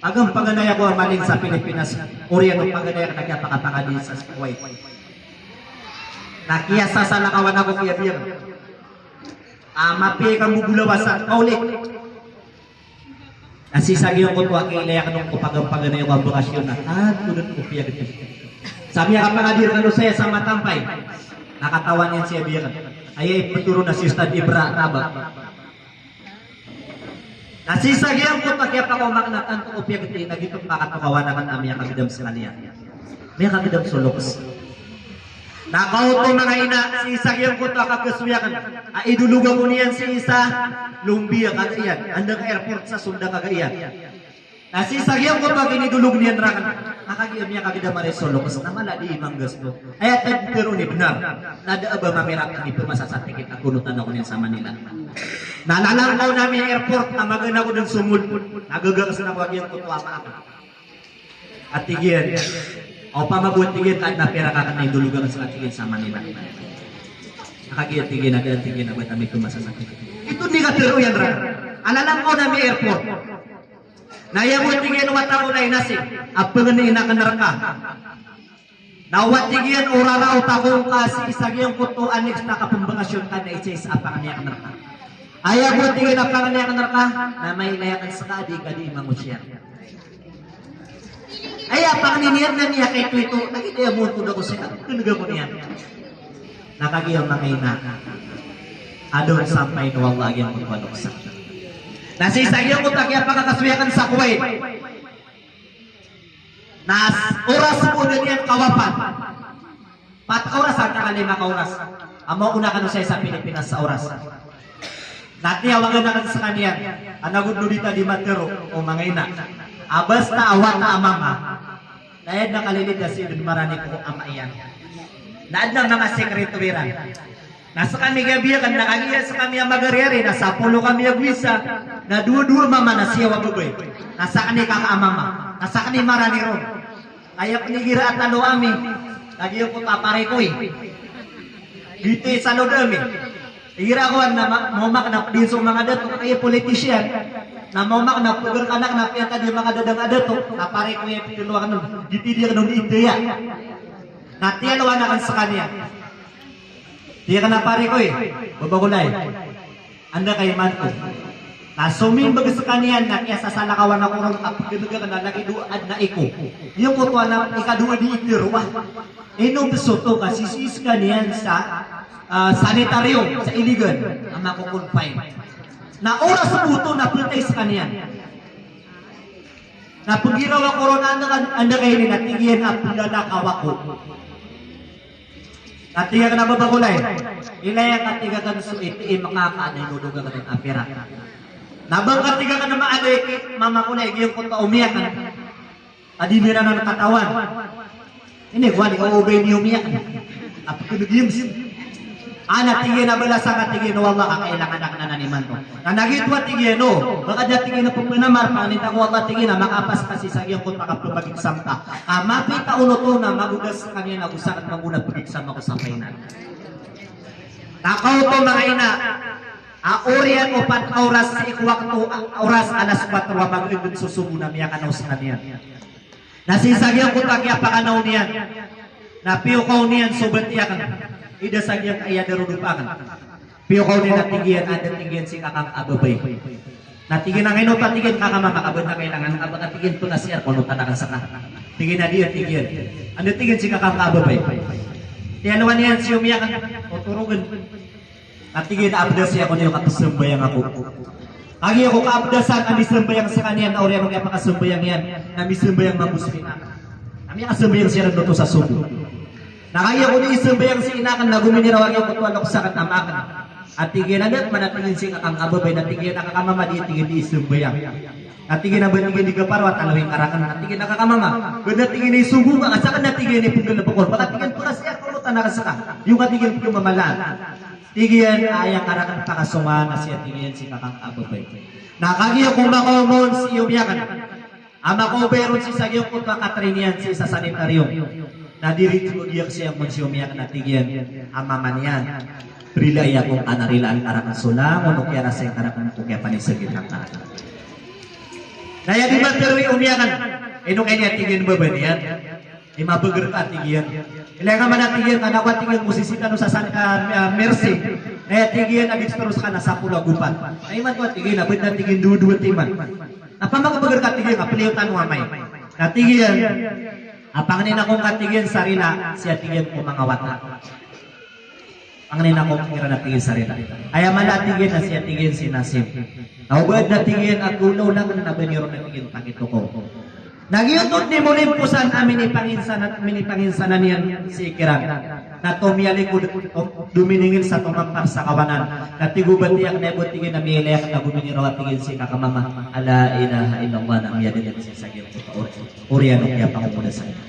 Pagam, paganay ako a maling sa Pilipinas, oriyan o paganay akn a kiyapakapakadi sa Kuwait. Na kiyasasalakawan ako ki abi akn. A mapiya i kambobolawasan, kaolik. Na sii sa giyangkoto a kiilay akn on ko pagam, paganay ako a bakasyon na tanto dn ko piyagti. Sa miyakapangadi rkano saya sa Matampay, na katawan iyan si abi akn. Aya iptharo na si Ustadh Ibra Taba. Na sii sa giyangkoto a kiyapakaoma akn na tanto ko piyagti, na giyoto pakatokawan akn a miyakagdam skaniyan. Miyakagdam so loks. Na kaoto manga ina, sii sa giyangkoto a kakasoy akn a idolog ako niyan sii sa Lumbia, Cagayan. Anda ka airport sa Sunda, Cagayan. Na sii sa giyangkoto a kinidolog iyan rakn, na kagiya miyakagdam a riso loks na mala di manggasto. Aya tagtero ni bnar, na da a ba mamirak a di pmasa sa tikit a konotan ako niyan sa Manila. Na lalangkaw ami airport, na magaan ako dn somod, na gagaksn ako a giyangkoto a ama akn. A tig iyan, opama bo, tig iyan, ka adn a pirak akn a indolog akn sa, tig iyan, sa Manila. Na kagiya, tig iyan, adn, tig iyan, a ba kami pmasa sa tikit. Ito di katero iyan rakn. A lalangkaw ami airport. Na aya bo, tig iyan, o wata ko na inasing a pangnin akn rka. Na o, tig iyan, o raraot ako ngka sii sa giyangkoto a next a kapmbakasyon ka na isaisa a pangnin akn rka. Aya bo, tig iyan, a pangnin akn rka, na mailay akn ska a di ka di mangosyar. Aya pangnin iyan na miyakaito-ito, lagid aya montod ako sii, kndg ako niyan. Na kagiya manga ina, adn sampay o Allah a giyangkoto a loks. Na sii sa giyangkoto a kiyapakakasoy akn sa Kuwait. Na s-, oras bo dn iyan kawapat. Pat ka oras, antaa ka lima ka oras. Amo ko na kano saya sa Pilipinas sa oras. Na tiyawagan akn skaniyan. Ana god no di ta di matero, o manga ina. A basta a wata a mama, na aya dn a kalilid a sii dn marani ko ama iyan. Na adn a manga sekreto iran. Na skami a biyakan, na kagiya skami a magari-ari, na sapolo kami a gowisa, na dowa-dowa a mama, na siyaw a babay. Na sakn i kaka a mama, na sakn i marani ron. Aya pn igira a talo ami, lagid ako, a pare ko i. Giyoto i salod ami. Igira ako na ma-, maoma akn a pd so manga dato, aya politician. Na maoma akn a pd rka anak na piyakadi a manga dadang a dato, na pare ko i, pd rka anak. Giyoto i di akn on itaya. Na tiyalowan akn skaniyan. Tig akn a pare ko i, Babakolay, anda ka imanto? Na somimbag skaniyan na kiyasasalakawan ako ron a pkhan'g akn a lagid o adn a iko. Giyangkoto a ikadowa di iter, wa. Ino bs oto ka sisii skaniyan sa, ah, sanitarium sa Iligan a mako-confine. Na oras bo oto na phatay skaniyan. Na pgiraw ako ron a anda ka, anda ka ini, na tig iyan a plalakaw ako. Na tig akn a Babakolay, ilaya ka, tig akn, so iti i makakaan a inodog akn a pirak. Na ba ngka, tig akn, maada i mama ko na giyangkoto a omiyak a di niyan anan katawan. Ini ko ani ka obay niyo omiyak. A pkhan'g iyan. Ana tig iyan a balasan ka, tig iyan, o Allah, kakailangan akn anan imanto. Na lagid oto, tig iyan, o, ba ka da, tig iyan, a pphanamar, pangnin ta ko Allah, tig iyan, a makapas ka sii sa giyangkoto a kapmag-exam ka. A mapita on oto na magodas skaniyan ago sakn mambo na pag-exam ako sa final. Na kaoto, manga ina, a oriyan o pat a oras sii ko wakto a oras alas kuwatro a mag-, so sobo na miyakanaw skaniyan. Na sii sa giyangkoto a kiyapakanaw niyan, na piyokaw niyan so bati akn, ida sa giyangkaya darodopa akn. Piyokaw niyan na tig iyan, anda, tig iyan, si kakangka a babay. Na tig iyan a ngino pa, tig iyan, kaka mama, ka ba ngka kailangan, ka ba ka, tig iyan, pkasiar ko, onotan akn ska. Tig iyan a di, tig iyan. Anda, tig iyan, si kakangka a babay. Tiyalowan iyan si omi akn, o torogn. Na tig iyan a apdasi ako niyo ka pzambayang ako. Kagiya ko kaapdasan a misambayang skaniyan, na oriyan o kiyapakasambayang iyan na misambayang mambo so ina akn. Na miyakasambayang siran oto sa sobo. Na kagiya ko di isambayang si ina akn, na gominiraw a giyangkoto a loks akn a ama akn. A tig iyan a, anda pman, a tig iyan, si kakangka a babay, na tig iyan a kaka mama, di, tig iyan, di isambayang. Na tig iyan a ba, tig iyan, di kaparo a talo ingka rakn, na tig iyan a kaka mama, ba, na tig iyan, isogo ngka, a sakn, na tig iyan, ipnggalbk on, ba ka, tig iyan, pkasiar ko, onotan akn ska. Giyoka, tig iyan, pkhamamalaan. Tig iyan a aya ngka rakn pakasonga na siya, tig iyan, si kakangka a babay. Na kagiya ko makaoma on si omi akn a makaobay ron sii sa giyangkoto a katrain iyan sii sa sanitarium. Na diritso a giya siyamon si omi akn a tig iyan a mama niyan, rilai ako ngka na rilaan ka rakn so langon o kiyarasay ngka rakn ko kiyapanisgitang ka rakn. Na aya di matero i omi akn, ino kaya niyan, tig iyan, baba niyan. Di mabagr ka, tig iyan. Ilaya ngka man, a tig iyan, ka na ko, a tig iyan, ko sisita no sa san-, ah, ah, mercy. Na aya, tig iyan, a di tero ska na sapolo ago pat. Na imanto, a tig iyan, a bad na, tig iyan, dowa-dowa timan. Na pamagr ka, tig iyan, a pliyo tano amay. Na tig iyan, a pangnin ako ngka, tig iyan, sa rila, siya, tig iyan, ko manga wata. Pangnin ako kiran, a tig iyan, sa rila. Aya mala, a tig iyan, a siya, tig iyan, si Nasim. Na o ba adn, a tig iyan, a golaola akn na ba niyo ron, a tig iyan, pakitokaw. Na giyoto dn i molimposan a minipanginsanan, minipanginsanan iyan sii kiran. Na tomiyalikod, dominingil sa tomampar sa kawanan. Na tig o batiya akn a aya bo tig iyan a miyailay akn na gominiraw a tig iyan sii ka kamama a la ilaha illallah, na miyadn sii sa giyangkoto a oriyan o kiyapangomoda sa kaniyan.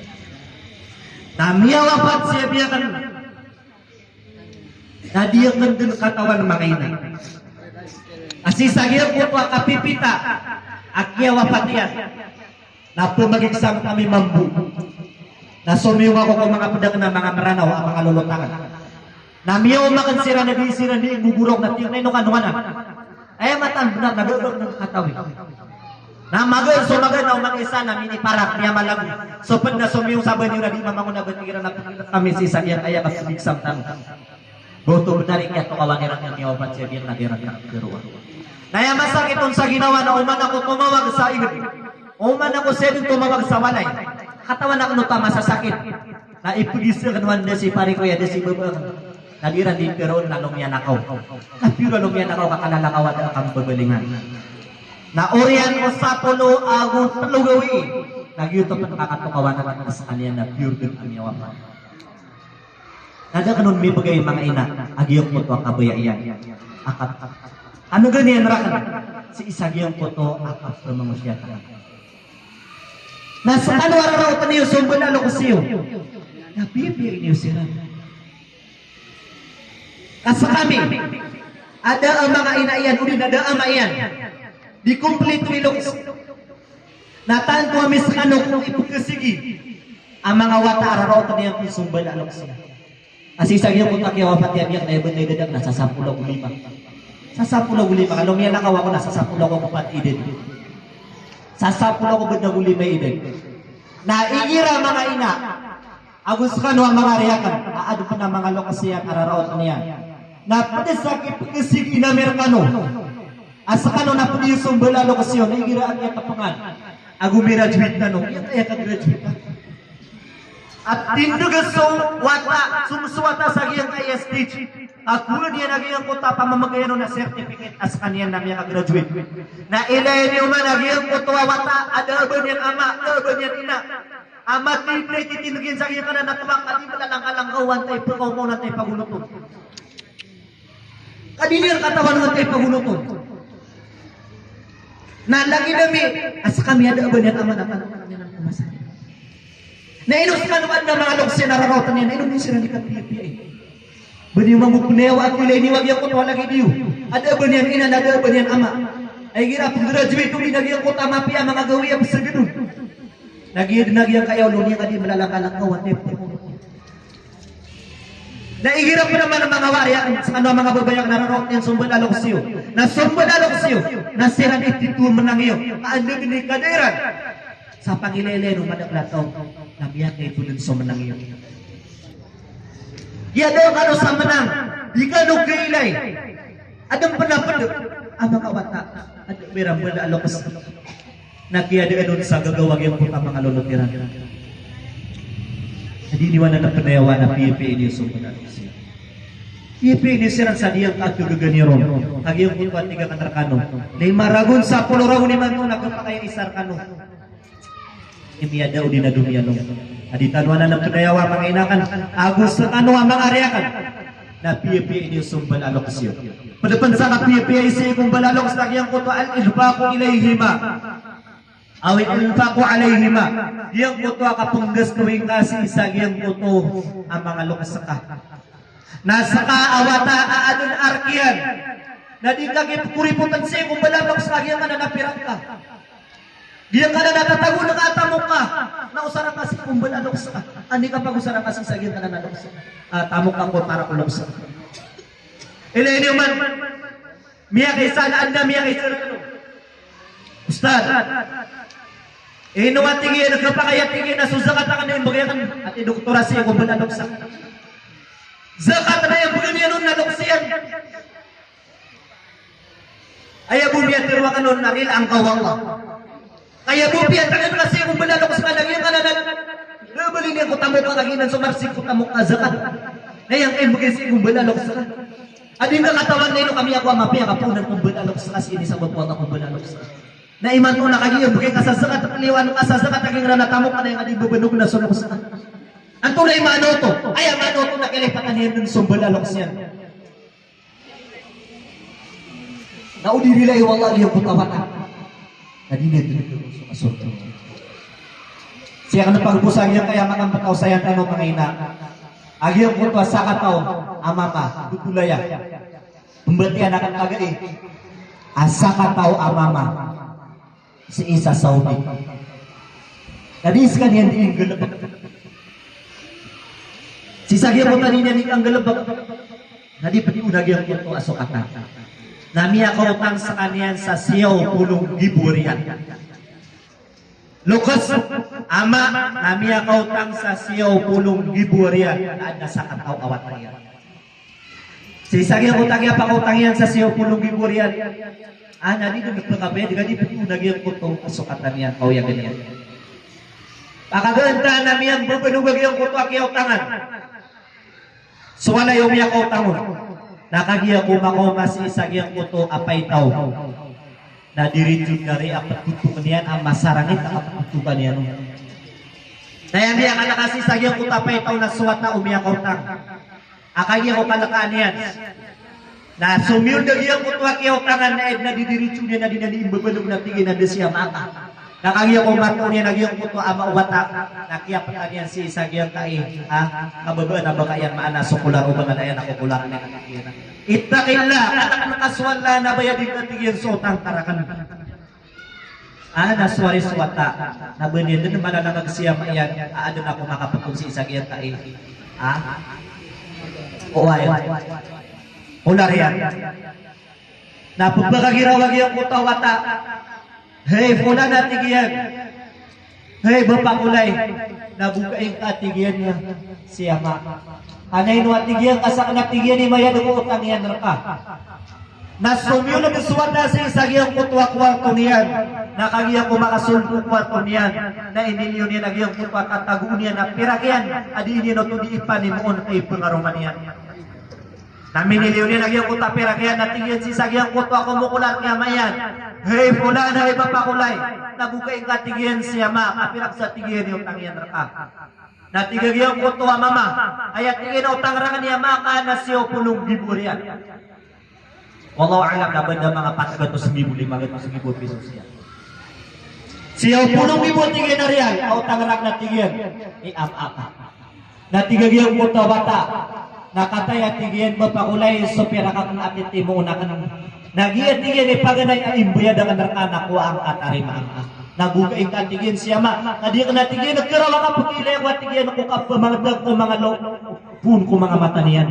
Na miyawafat si abi akn. Na di akn dn katawan, manga ina, a sii sa giyangkoto a kapipita a kiyawafat iyan, na pmagiksam kami mambo. Na somiyong ako ko manga pd akn a manga Mranaw a manga lolot akn. Na miyaoma akn siran a di siran di nggogoraok na tig iyan a ino kano anan. Aya mataan bnar na da akn dn katawi. Na magaan so magaan na oman isa na miniparak, miyamalago. So pd na somiyong sa ba niyo na di mamangon a ba tig iran a pd kami sii sa giyangkaya kapgiksam tano. Ba oto bnar i kiyatokawan iran a miyawafat si abi akn na di iran kakeroa. Na aya masakit on sa ginawa na oman ako tomawag sa igd. Oman ako si abi tomawag sa walay. Katawan akn oto a masasakit. Na ipgis akn o anda si pari ko aya da si baba akn. Na di iran di keroon na lomiyanakaw. Na piyor a lomiyanakaw ka kalalakaw a da a kambabalingan. Na oriyan o sapolo ago tlo gawii na giyoto pn a katokawan akn a skaniyan na piyor dn a miyawafat. Na da akn on mibgay, manga ina, a giyangkoto a kabaya iyan. Akat. Ano gani iyan rakn? Sii sa giyangkoto a kapmangosiyat akn. Na skano a raraot iyo so mbala a loks iyo, na piyapiya niyo siran. Ka skami a da a manga ina iyan odi na da a ama iyan, di komplito i loks. Na tanto a miskano ko ipkhasigi a manga wata a raraot iyan pn so mbala a loks iyan. A sii sa giyangkoto a kiyawafat i abi akn na aya bn a idad akn na sasapolo ago lima. Sasapolo ago lima. Ka lomiyanakaw ako na sasapolo ago pat i idad. Sasapolo ago bd ago lima i idad. Na igira manga ina ago skano a manga ari akn a adn pn a manga loks iyan a raraot iyan, na pd sa kipkhasigi na mirkano a skano na pd iyo so mbala a loks iyo, na igira a kiyatpngan ago miraduate tano, aya ka graduate tano. A tindg so wata, so, so wata sa giyangkaya stage a kowaan iyan a giyangkoto a pamamagayan on a certificate a skaniyan na miyaka-graduate. Na ilaya niyo man a giyangkoto a wata a da a ba niyan ama, da a ba niyan ina, a matindg i titindg iyan sa giyangkanan a towak a di mlalangkalangkaw antaa i pkaoma on, antaa i pagonot on. Ka di niyan katawan antaa i pagonot on. Na lagid ami a skami a da a ba niyan ama na tano kami nan komasa. Na ino skano a adn a manga loks iyan a raraot iyan, na ino niyo siran di kapiyapiyai? Ba niyo mambo pnayawa a kilay niyo a giyangkoto a lagid iyo a da a ba niyan ina na da a ba niyan ama, a igira pngraduate on na giyangkoto a mapiya a manga gawii a psagad on. Na giya dn a giyangkaya olo niyan ka di mlalangkalangkaw antaa i pkaoma on. Na igira pn a manga, manga wari akn, skano a manga babay akn a raraot iyan so mbala a loks iyo, na so mbala a loks iyo na siran i tito a mnang iyo, ka anda dn i kada iran sa pangilaylay o madakl a taw, na miyakaito dn so mnang iyo. Aya da kano sa mnang, di kano kailay. Adn pn a pd a manga wata a da a ba iran mbala a loks. Na kiyadaan on sa gagaw a giyangkoto a manga lolot iran. Di niyo anan pnayawa na piyapiyai niyo so mbala a loks iyan. Piyapiyai niyo siran sa giyangkaya a kagaga niyo ron. Ka giyangkoto a tig akn rkano, lima ragon, sapolo ragon imanto na khapakay a isa rkano. Miyada o di na domiyanong. A di tano anan pnayawa, manga ina akn ago skano a manga ari akn, na piyapiyai niyo so mbala a loks iyo. Pd pn sa kapiyapiyai sii ko mbala a loks na giyangkoto a al-infaqu ilayhima aw al-infaqu alayhima. Giyangkoto a kapnggasto ingka sii sa giyangkoto a manga loks ka. Na ska a wata a adn a rk iyan na di ka kipkoripotn sii ko mbala a loks ka, giyangkanan a pira ngka. Giyangkanan a tatagoon ka a tamok ka, na osara ngka sii ko mbala a loks ka. Anda i kapagosara ngka sii sa giyangkanan a loks ka, a tamok ka ko para ko loks ka. Ilay niyo man, miyakaisa na anda, miyakaisa na anda. Ustadh, ino a tig iyan, khapakay a tig iyan a so zakat akn na imbgay akn, a tig o doktor, a sii ko mbala a loks ka. Zakat na imbgay niyan on na loks iyan. Aya bo miyatharo akn on na rilaan ka o Allah. Ka aya bo piyatangn ka sii ko mbala a loks ka na giyangkanan a da a ba niyan ko tamok ka, ka giyanan so marsik ko tamok ka zakat. Na aya ngka imbgay sii ko mbala a loks ka. A di ngka katawan na ino ka miyakowa a mapiya ka poonan ko mbala a loks ka sii, sabap ko Allah, ko mbala a loks ka. Na imanto na kagiya imbgay ka sa zakat, kliwaan ka sa zakat a giyangkanan a tamok ka na aya ngka di babanog na so loks ka. Antonaa i maana oto? Aya maana oto na kailay patan iyan dn so mbala a loks iyan. Na o di rilai o Allah giyangkoto a wata na di niyan dn dn so kasorga. Sii akn pagbosa giyangkaya matambataw saya tano manga ina. A giyangkoto a sakataw a mama, dotolaya. Pmbatiya akn kagai a sakataw a mama sii sa Saudi. Na di skaniyan dii nggalbk. Sii sa giyangkoto a di niyan dii nggalbk na di pd on a giyangkoto a sokatan. Na miyakaotang skaniyan sa siyaw polo nggibo riyal. Loks a mama na miyakaotang sa siyaw polo nggibo riyal, na adn a sakataw a wata iyan. Sii sa giyangkoto a kiyapakaotang iyan sa siyaw polo nggibo riyal, a na di dn pkabayad, ka di pd on a giyangkoto a sokatan iyan, kaoyagan iyan. Pakagaan ta na miyambabanog a giyangkoto a kiyaotangan so walay o miyakaotang on. Na kagiya ko makaoma sii sa giyangkoto a paitaw, na diritso na ri a ptotokn iyan a masarangit a kaptotokan iyan on. Na aya niyan kalka sii sa giyangkoto a paitaw na so wata o miyakaotang a kagiya ko kalkaan iyan na somiyold a giyangkoto a kiyaotangan, na aya dn a didiritso niyan a di niyan dii mbabanog na tig iyan a da siya maaka. Na kagiya ko matoon iyan a giyangkoto a ama o wata, na kiyaptan iyan sii sa giyangkai a kababaan a baka iyan maana so kolar o ba ngada iyan a kokolar iyan a tig iyan a, "Ittaqillah, katakn ka so Allah, na bayadi ngka," tig iyan, "so otang ka rakn." A na so ari so wata na ba niyan dn malalangag si ama iyan a adn a ko makaptong sii sa giyangkai a, o aya, kolar iyan. Na pphakagiraw a giyangkoto a wata, "Hay Fulan," a tig iyan, "hay Bapa Kolay, na bokai ngka," a tig iyan, "si ama. Anay no," a tig iyan, "ka sakn," a tig iyan, "i mayad ko otang iyan rka." Na somiyold so wata sii sa giyangkoto a kowarto niyan. Na kagiya ko makasold ko kowarto niyan, na iniliyo niyan a giyangkoto a tatagoon iyan a pirak iyan a dii niyan oto dii ipanimoon a ipngaroma niyan. Na miniliyo niyan a giyangkoto a pirak iyan, na tig iyan sii sa giyangkoto a komokolar ki ama iyan, "Hay Fulan, hay Bapa Kolay, na bokai ngka," a tig iyan, "si ama, ka pirak sa," a tig iyan, "i otang iyan rka." Na tig a giyangkoto a mama, "Aya," tig iyan, "a otang rakn i ama ka na siyaw polo nggibo riyal." Wallahu a'lam, na ba da manga pat gatos nggibo, lima gatos nggibo piso siya. "Siyaw polo nggibo," a tig iyan, "a riyal a otang rakn," a tig iyan, "i ama ka." Na tig a giyangkoto a wata, "Na kataya," a tig iyan, "Bapa Kolay, so pirak akn a titimoon akn, na giya," a tig iyan, "i paganay a imbayad akn rka na kowaa ngka, tarimaa ngka. Na bokai ngka," a tig iyan, "si ama, ka di akn," a tig iyan, "keraw a kapkhailay ako," a tig iyan, "ko kapmangdang ko manga lo-, poon ko manga mata niyan."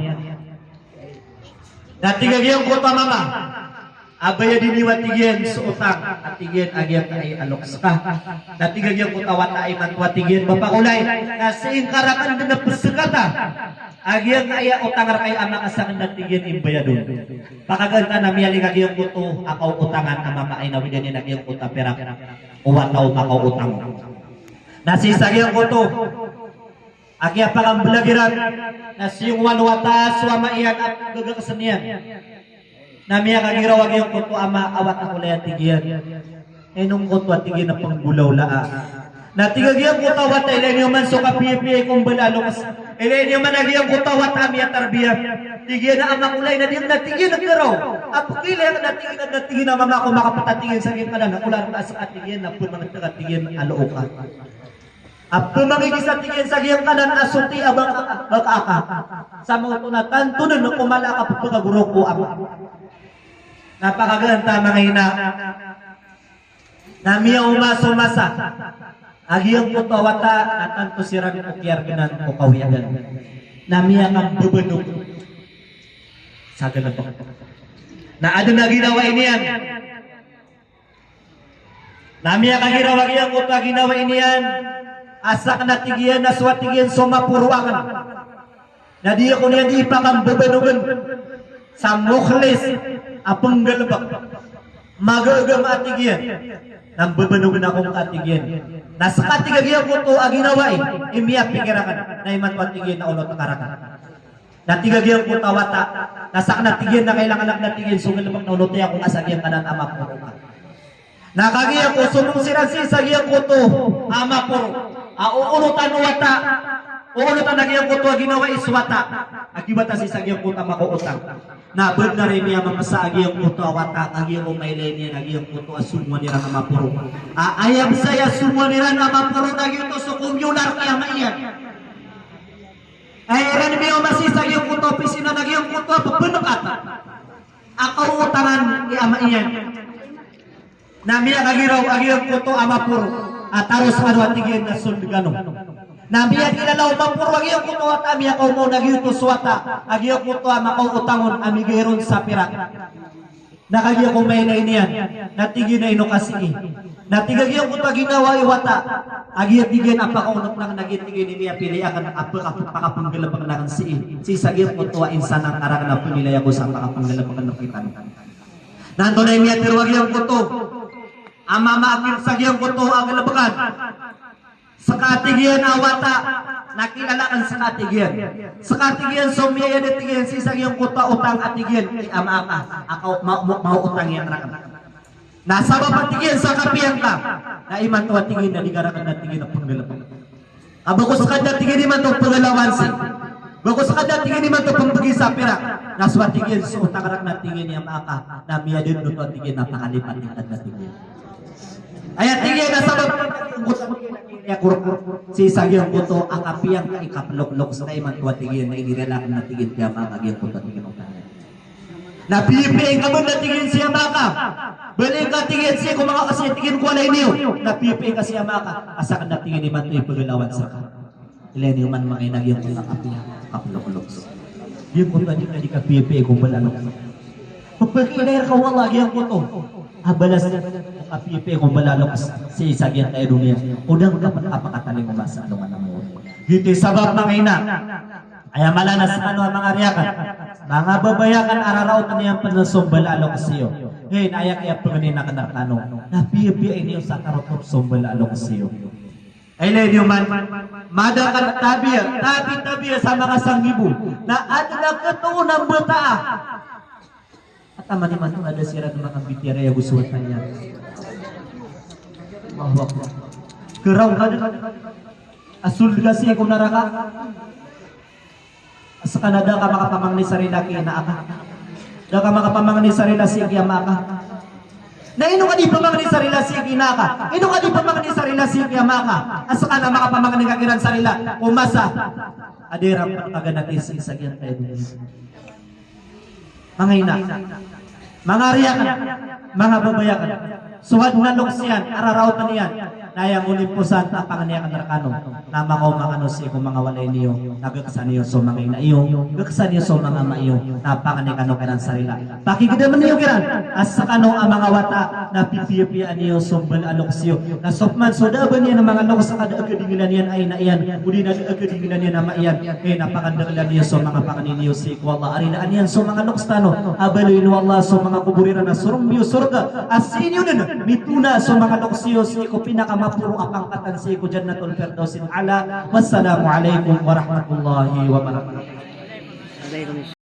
Na tig a giyangkoto a mama a, "Bayadi niyo," a tig iyan, "so otang," a tig iyan, "a giyangkai a loks ka." Na tig a giyangkoto a wata a imanto a tig iyan, "Bapa Kolay, na sii ngka rakn dn pzkata a giyangkai a otang rka i ama ka sakn," a tig iyan, "imbayad on. Pakagaan ta na miyaling a giyangkoto a kaotangan a mama a inawida niyan a giyangkoto a pirak o wata o makaotang." Na sii sa giyangkoto a kiyapakamblag iran na siyongowan o wata so ama iyan a gagaksn iyan. Na miyakagiraw a giyangkoto a ama a, "Wata Kolay," a tig iyan, "ino ngkoto," a tig iyan, "a pnggolawlaa?" Na tig a giyangkoto a wata, "Ilay niyo man so kapiyapiyai ko mbala a loks. Ilay niyo man a giyangkoto a wata a miyatarbiya," tig iyan, "a Ama Kolay, na di akn," a tig iyan, "keraw a pkhailay akn," a tig iyan, "na tig iyan a mama ko makapta," a tig iyan, "sa giyangkanan a kolar ka a ska," a tig iyan, "na pmangtk," a tig iyan, "a loo ka." A pmangigis, a tig iyan, "sa giyangkanan a soti a baka, baka aka. Sa maoto na tanto dn ko mala a kapphagagoraok ko ama." Na pakagaan ta manga ina, na miyaoma so masa a giyangkoto a wata na tanto siran ko kiyargnan ko kawiyagan. Na miyakambabanog sa galbk. Na adn a ginawai niyan. Na miyakagiraw a giyangkoto a ginawai niyan a sakn, a tig iyan, na so, a tig iyan, so maporo akn na di ako niyan dii pakambabanogen sa mukhlis a pnggalbk. Magagam, a tig iyan, na mbabanogen ako ngka, a tig iyan. Na ska, a tig a giyangkoto a ginawai i miyapikir akn na imanto, a tig iyan, na onot ka rakn. Na tig a giyangkoto a wata, na sakn, a tig iyan, na kailangan akn, a tig iyan, so galbk na onotai ako ngka sa giyangkanan a maporo ka. Na kagiya ko somong siran sii sa giyangkoto a maporo a oonotan o wata Oonot a giyangkoto a ginawai so wata a kibata sii sa giyangkoto a makaotang. Na bnar i miyamamasa a giyangkoto a wata a giyangkoto a mailay niyan a giyangkoto a somowan iran a maporo. A, aya bs aya somowan iran a maporo na giyoto so computer i ama iyan. Aya iran miyamamasa sii sa giyangkoto a opisina na giyangkoto a pphnkatan a kaotangan i ama iyan. Na miyakagiraw a giyangkoto a maporo a taro skano a tig iyan na sold kano. Na miyakilala o maporo a giyangkoto a wata a miyakaoma on a giyoto so wata a giyangkoto a makaotang on a migay ron sa pirak. Na kagiya ko mailay niyan, na tig iyan a ino ka sii. Na tig a giyangkoto a ginawai o wata a giya tig iyan a pakaonot akn a giya tig iyan i miyapili akn a paka-, pakapnggalbkn akn sii. Sii sa giyangkoto a insan a karak na pmilay ako sa pakapnggalbkn rktano. Na antonaa i miyatharo a giyangkoto a mama akn sa giyangkoto a galbkan? Ska, tig iyan, a wata na kilala akn ska, tig iyan. Ska, tig iyan, so miyayad, tig iyan, sii sa giyangkoto a otang a tig iyan i ama aka a ka-, ma-, ma-, maotang iyan rakn. Na sabap a tig iyan sa kapiya ngka na imanto a tig iyan na di ka rakn a tig iyan a pnggalbk. Ka ba ko ska dn a tig iyan imanto pnggalawan sii. Ba ko ska dn a tig iyan imanto pmbgi sa pirak. Na so a tig iyan so otang rakn a tig iyan i ama aka na miyadn oto a tig iyan na pakalipat iyan a tig iyan. Aya tig iyan a sabap a tig iyan a korkor sii sa giyangkoto a kapiya ngka i kaploklok ska imanto a tig iyan na inirala akn a tig iyan ki ama aka a giyangkoto a tig iyan a otang iyan. Na piyapiyai ngka bn a tig iyan si ama aka. Bali ngka, tig iyan, sii ko manga, sii, tig iyan, ko walay niyo. Na piyapiyai ngka si ama aka a sakn a tig iyan imanto i pnggalawan srka. Ilay niyo man manga ina giyangkoto a kapiya, kaploklok. Giyangkoto a di ka, di ka piyapiyai ko mbala a loks. Pphakilay rka o Allah giyangkoto a balas a piyapiyai ko mbala a loks sii sa giyangkaya doniya. O da ngka pn kapakatalingoma sa alongan a mawri. Giyoto i sabap manga ina. Aya mala na skano a manga ari akn, manga babay akn a raraot iyan pn so mbala a loks iyo. Hay, na aya kiyapngnin akn rkano na piyapiyai niyo sa tarotop so mbala a loks iyo. Ilay niyo man, madakl a tabiya, tabi-tabiya sa manga sanggibo na adn a katoon a mbataa a taman imanto a da siran makambitiyarai ago so wata niyan. Allahu Akbar. Kiraw ka dn a sold ka sii ko naraka. Ska na da ka makapamangni sa rila ki ina aka. Da ka makapamangni sa rila sii ki ama aka. Na ino ka di pamangni sa rila sii ki ina aka? Ino ka di pamangni sa rila sii ki ama aka? A ska na makapamangni ka kiran sa rila ko masa a da iran pn kaganati sii sa giyangkaya doniya. Manga ina, manga ari akn, manga babay akn, so adn a loks iyan a raraot iyan, na aya ngolimpos a pangni akn rkano na makaoma kano sii ko manga walay niyo, na gksa niyo so manga ina iyo, gksa niyo so manga ama iyo, na pangni kano kiran sa rila. Pakigdam niyo kiran a skano a manga wata na pipiyapiyaan iyo so mbala a loks iyo. Na so pman so da a ba niyan a manga loks a da a kadinglan iyan a ina iyan, odi na da a kadinglan iyan a ama iyan, kay na pakandaklan iyo so manga pangni niyo sii ko Allah a rilaan iyan so manga loks tano. A baloyin o Allah so manga kobor iran a sorong iyo sorga, a sii niyo dn mitona so manga loks iyo sii ko pinakamaporo a pangkatan sii ko Jannatul Firdausil A'la. Wassalamu alaikum warahmatullahi wabarakatuh.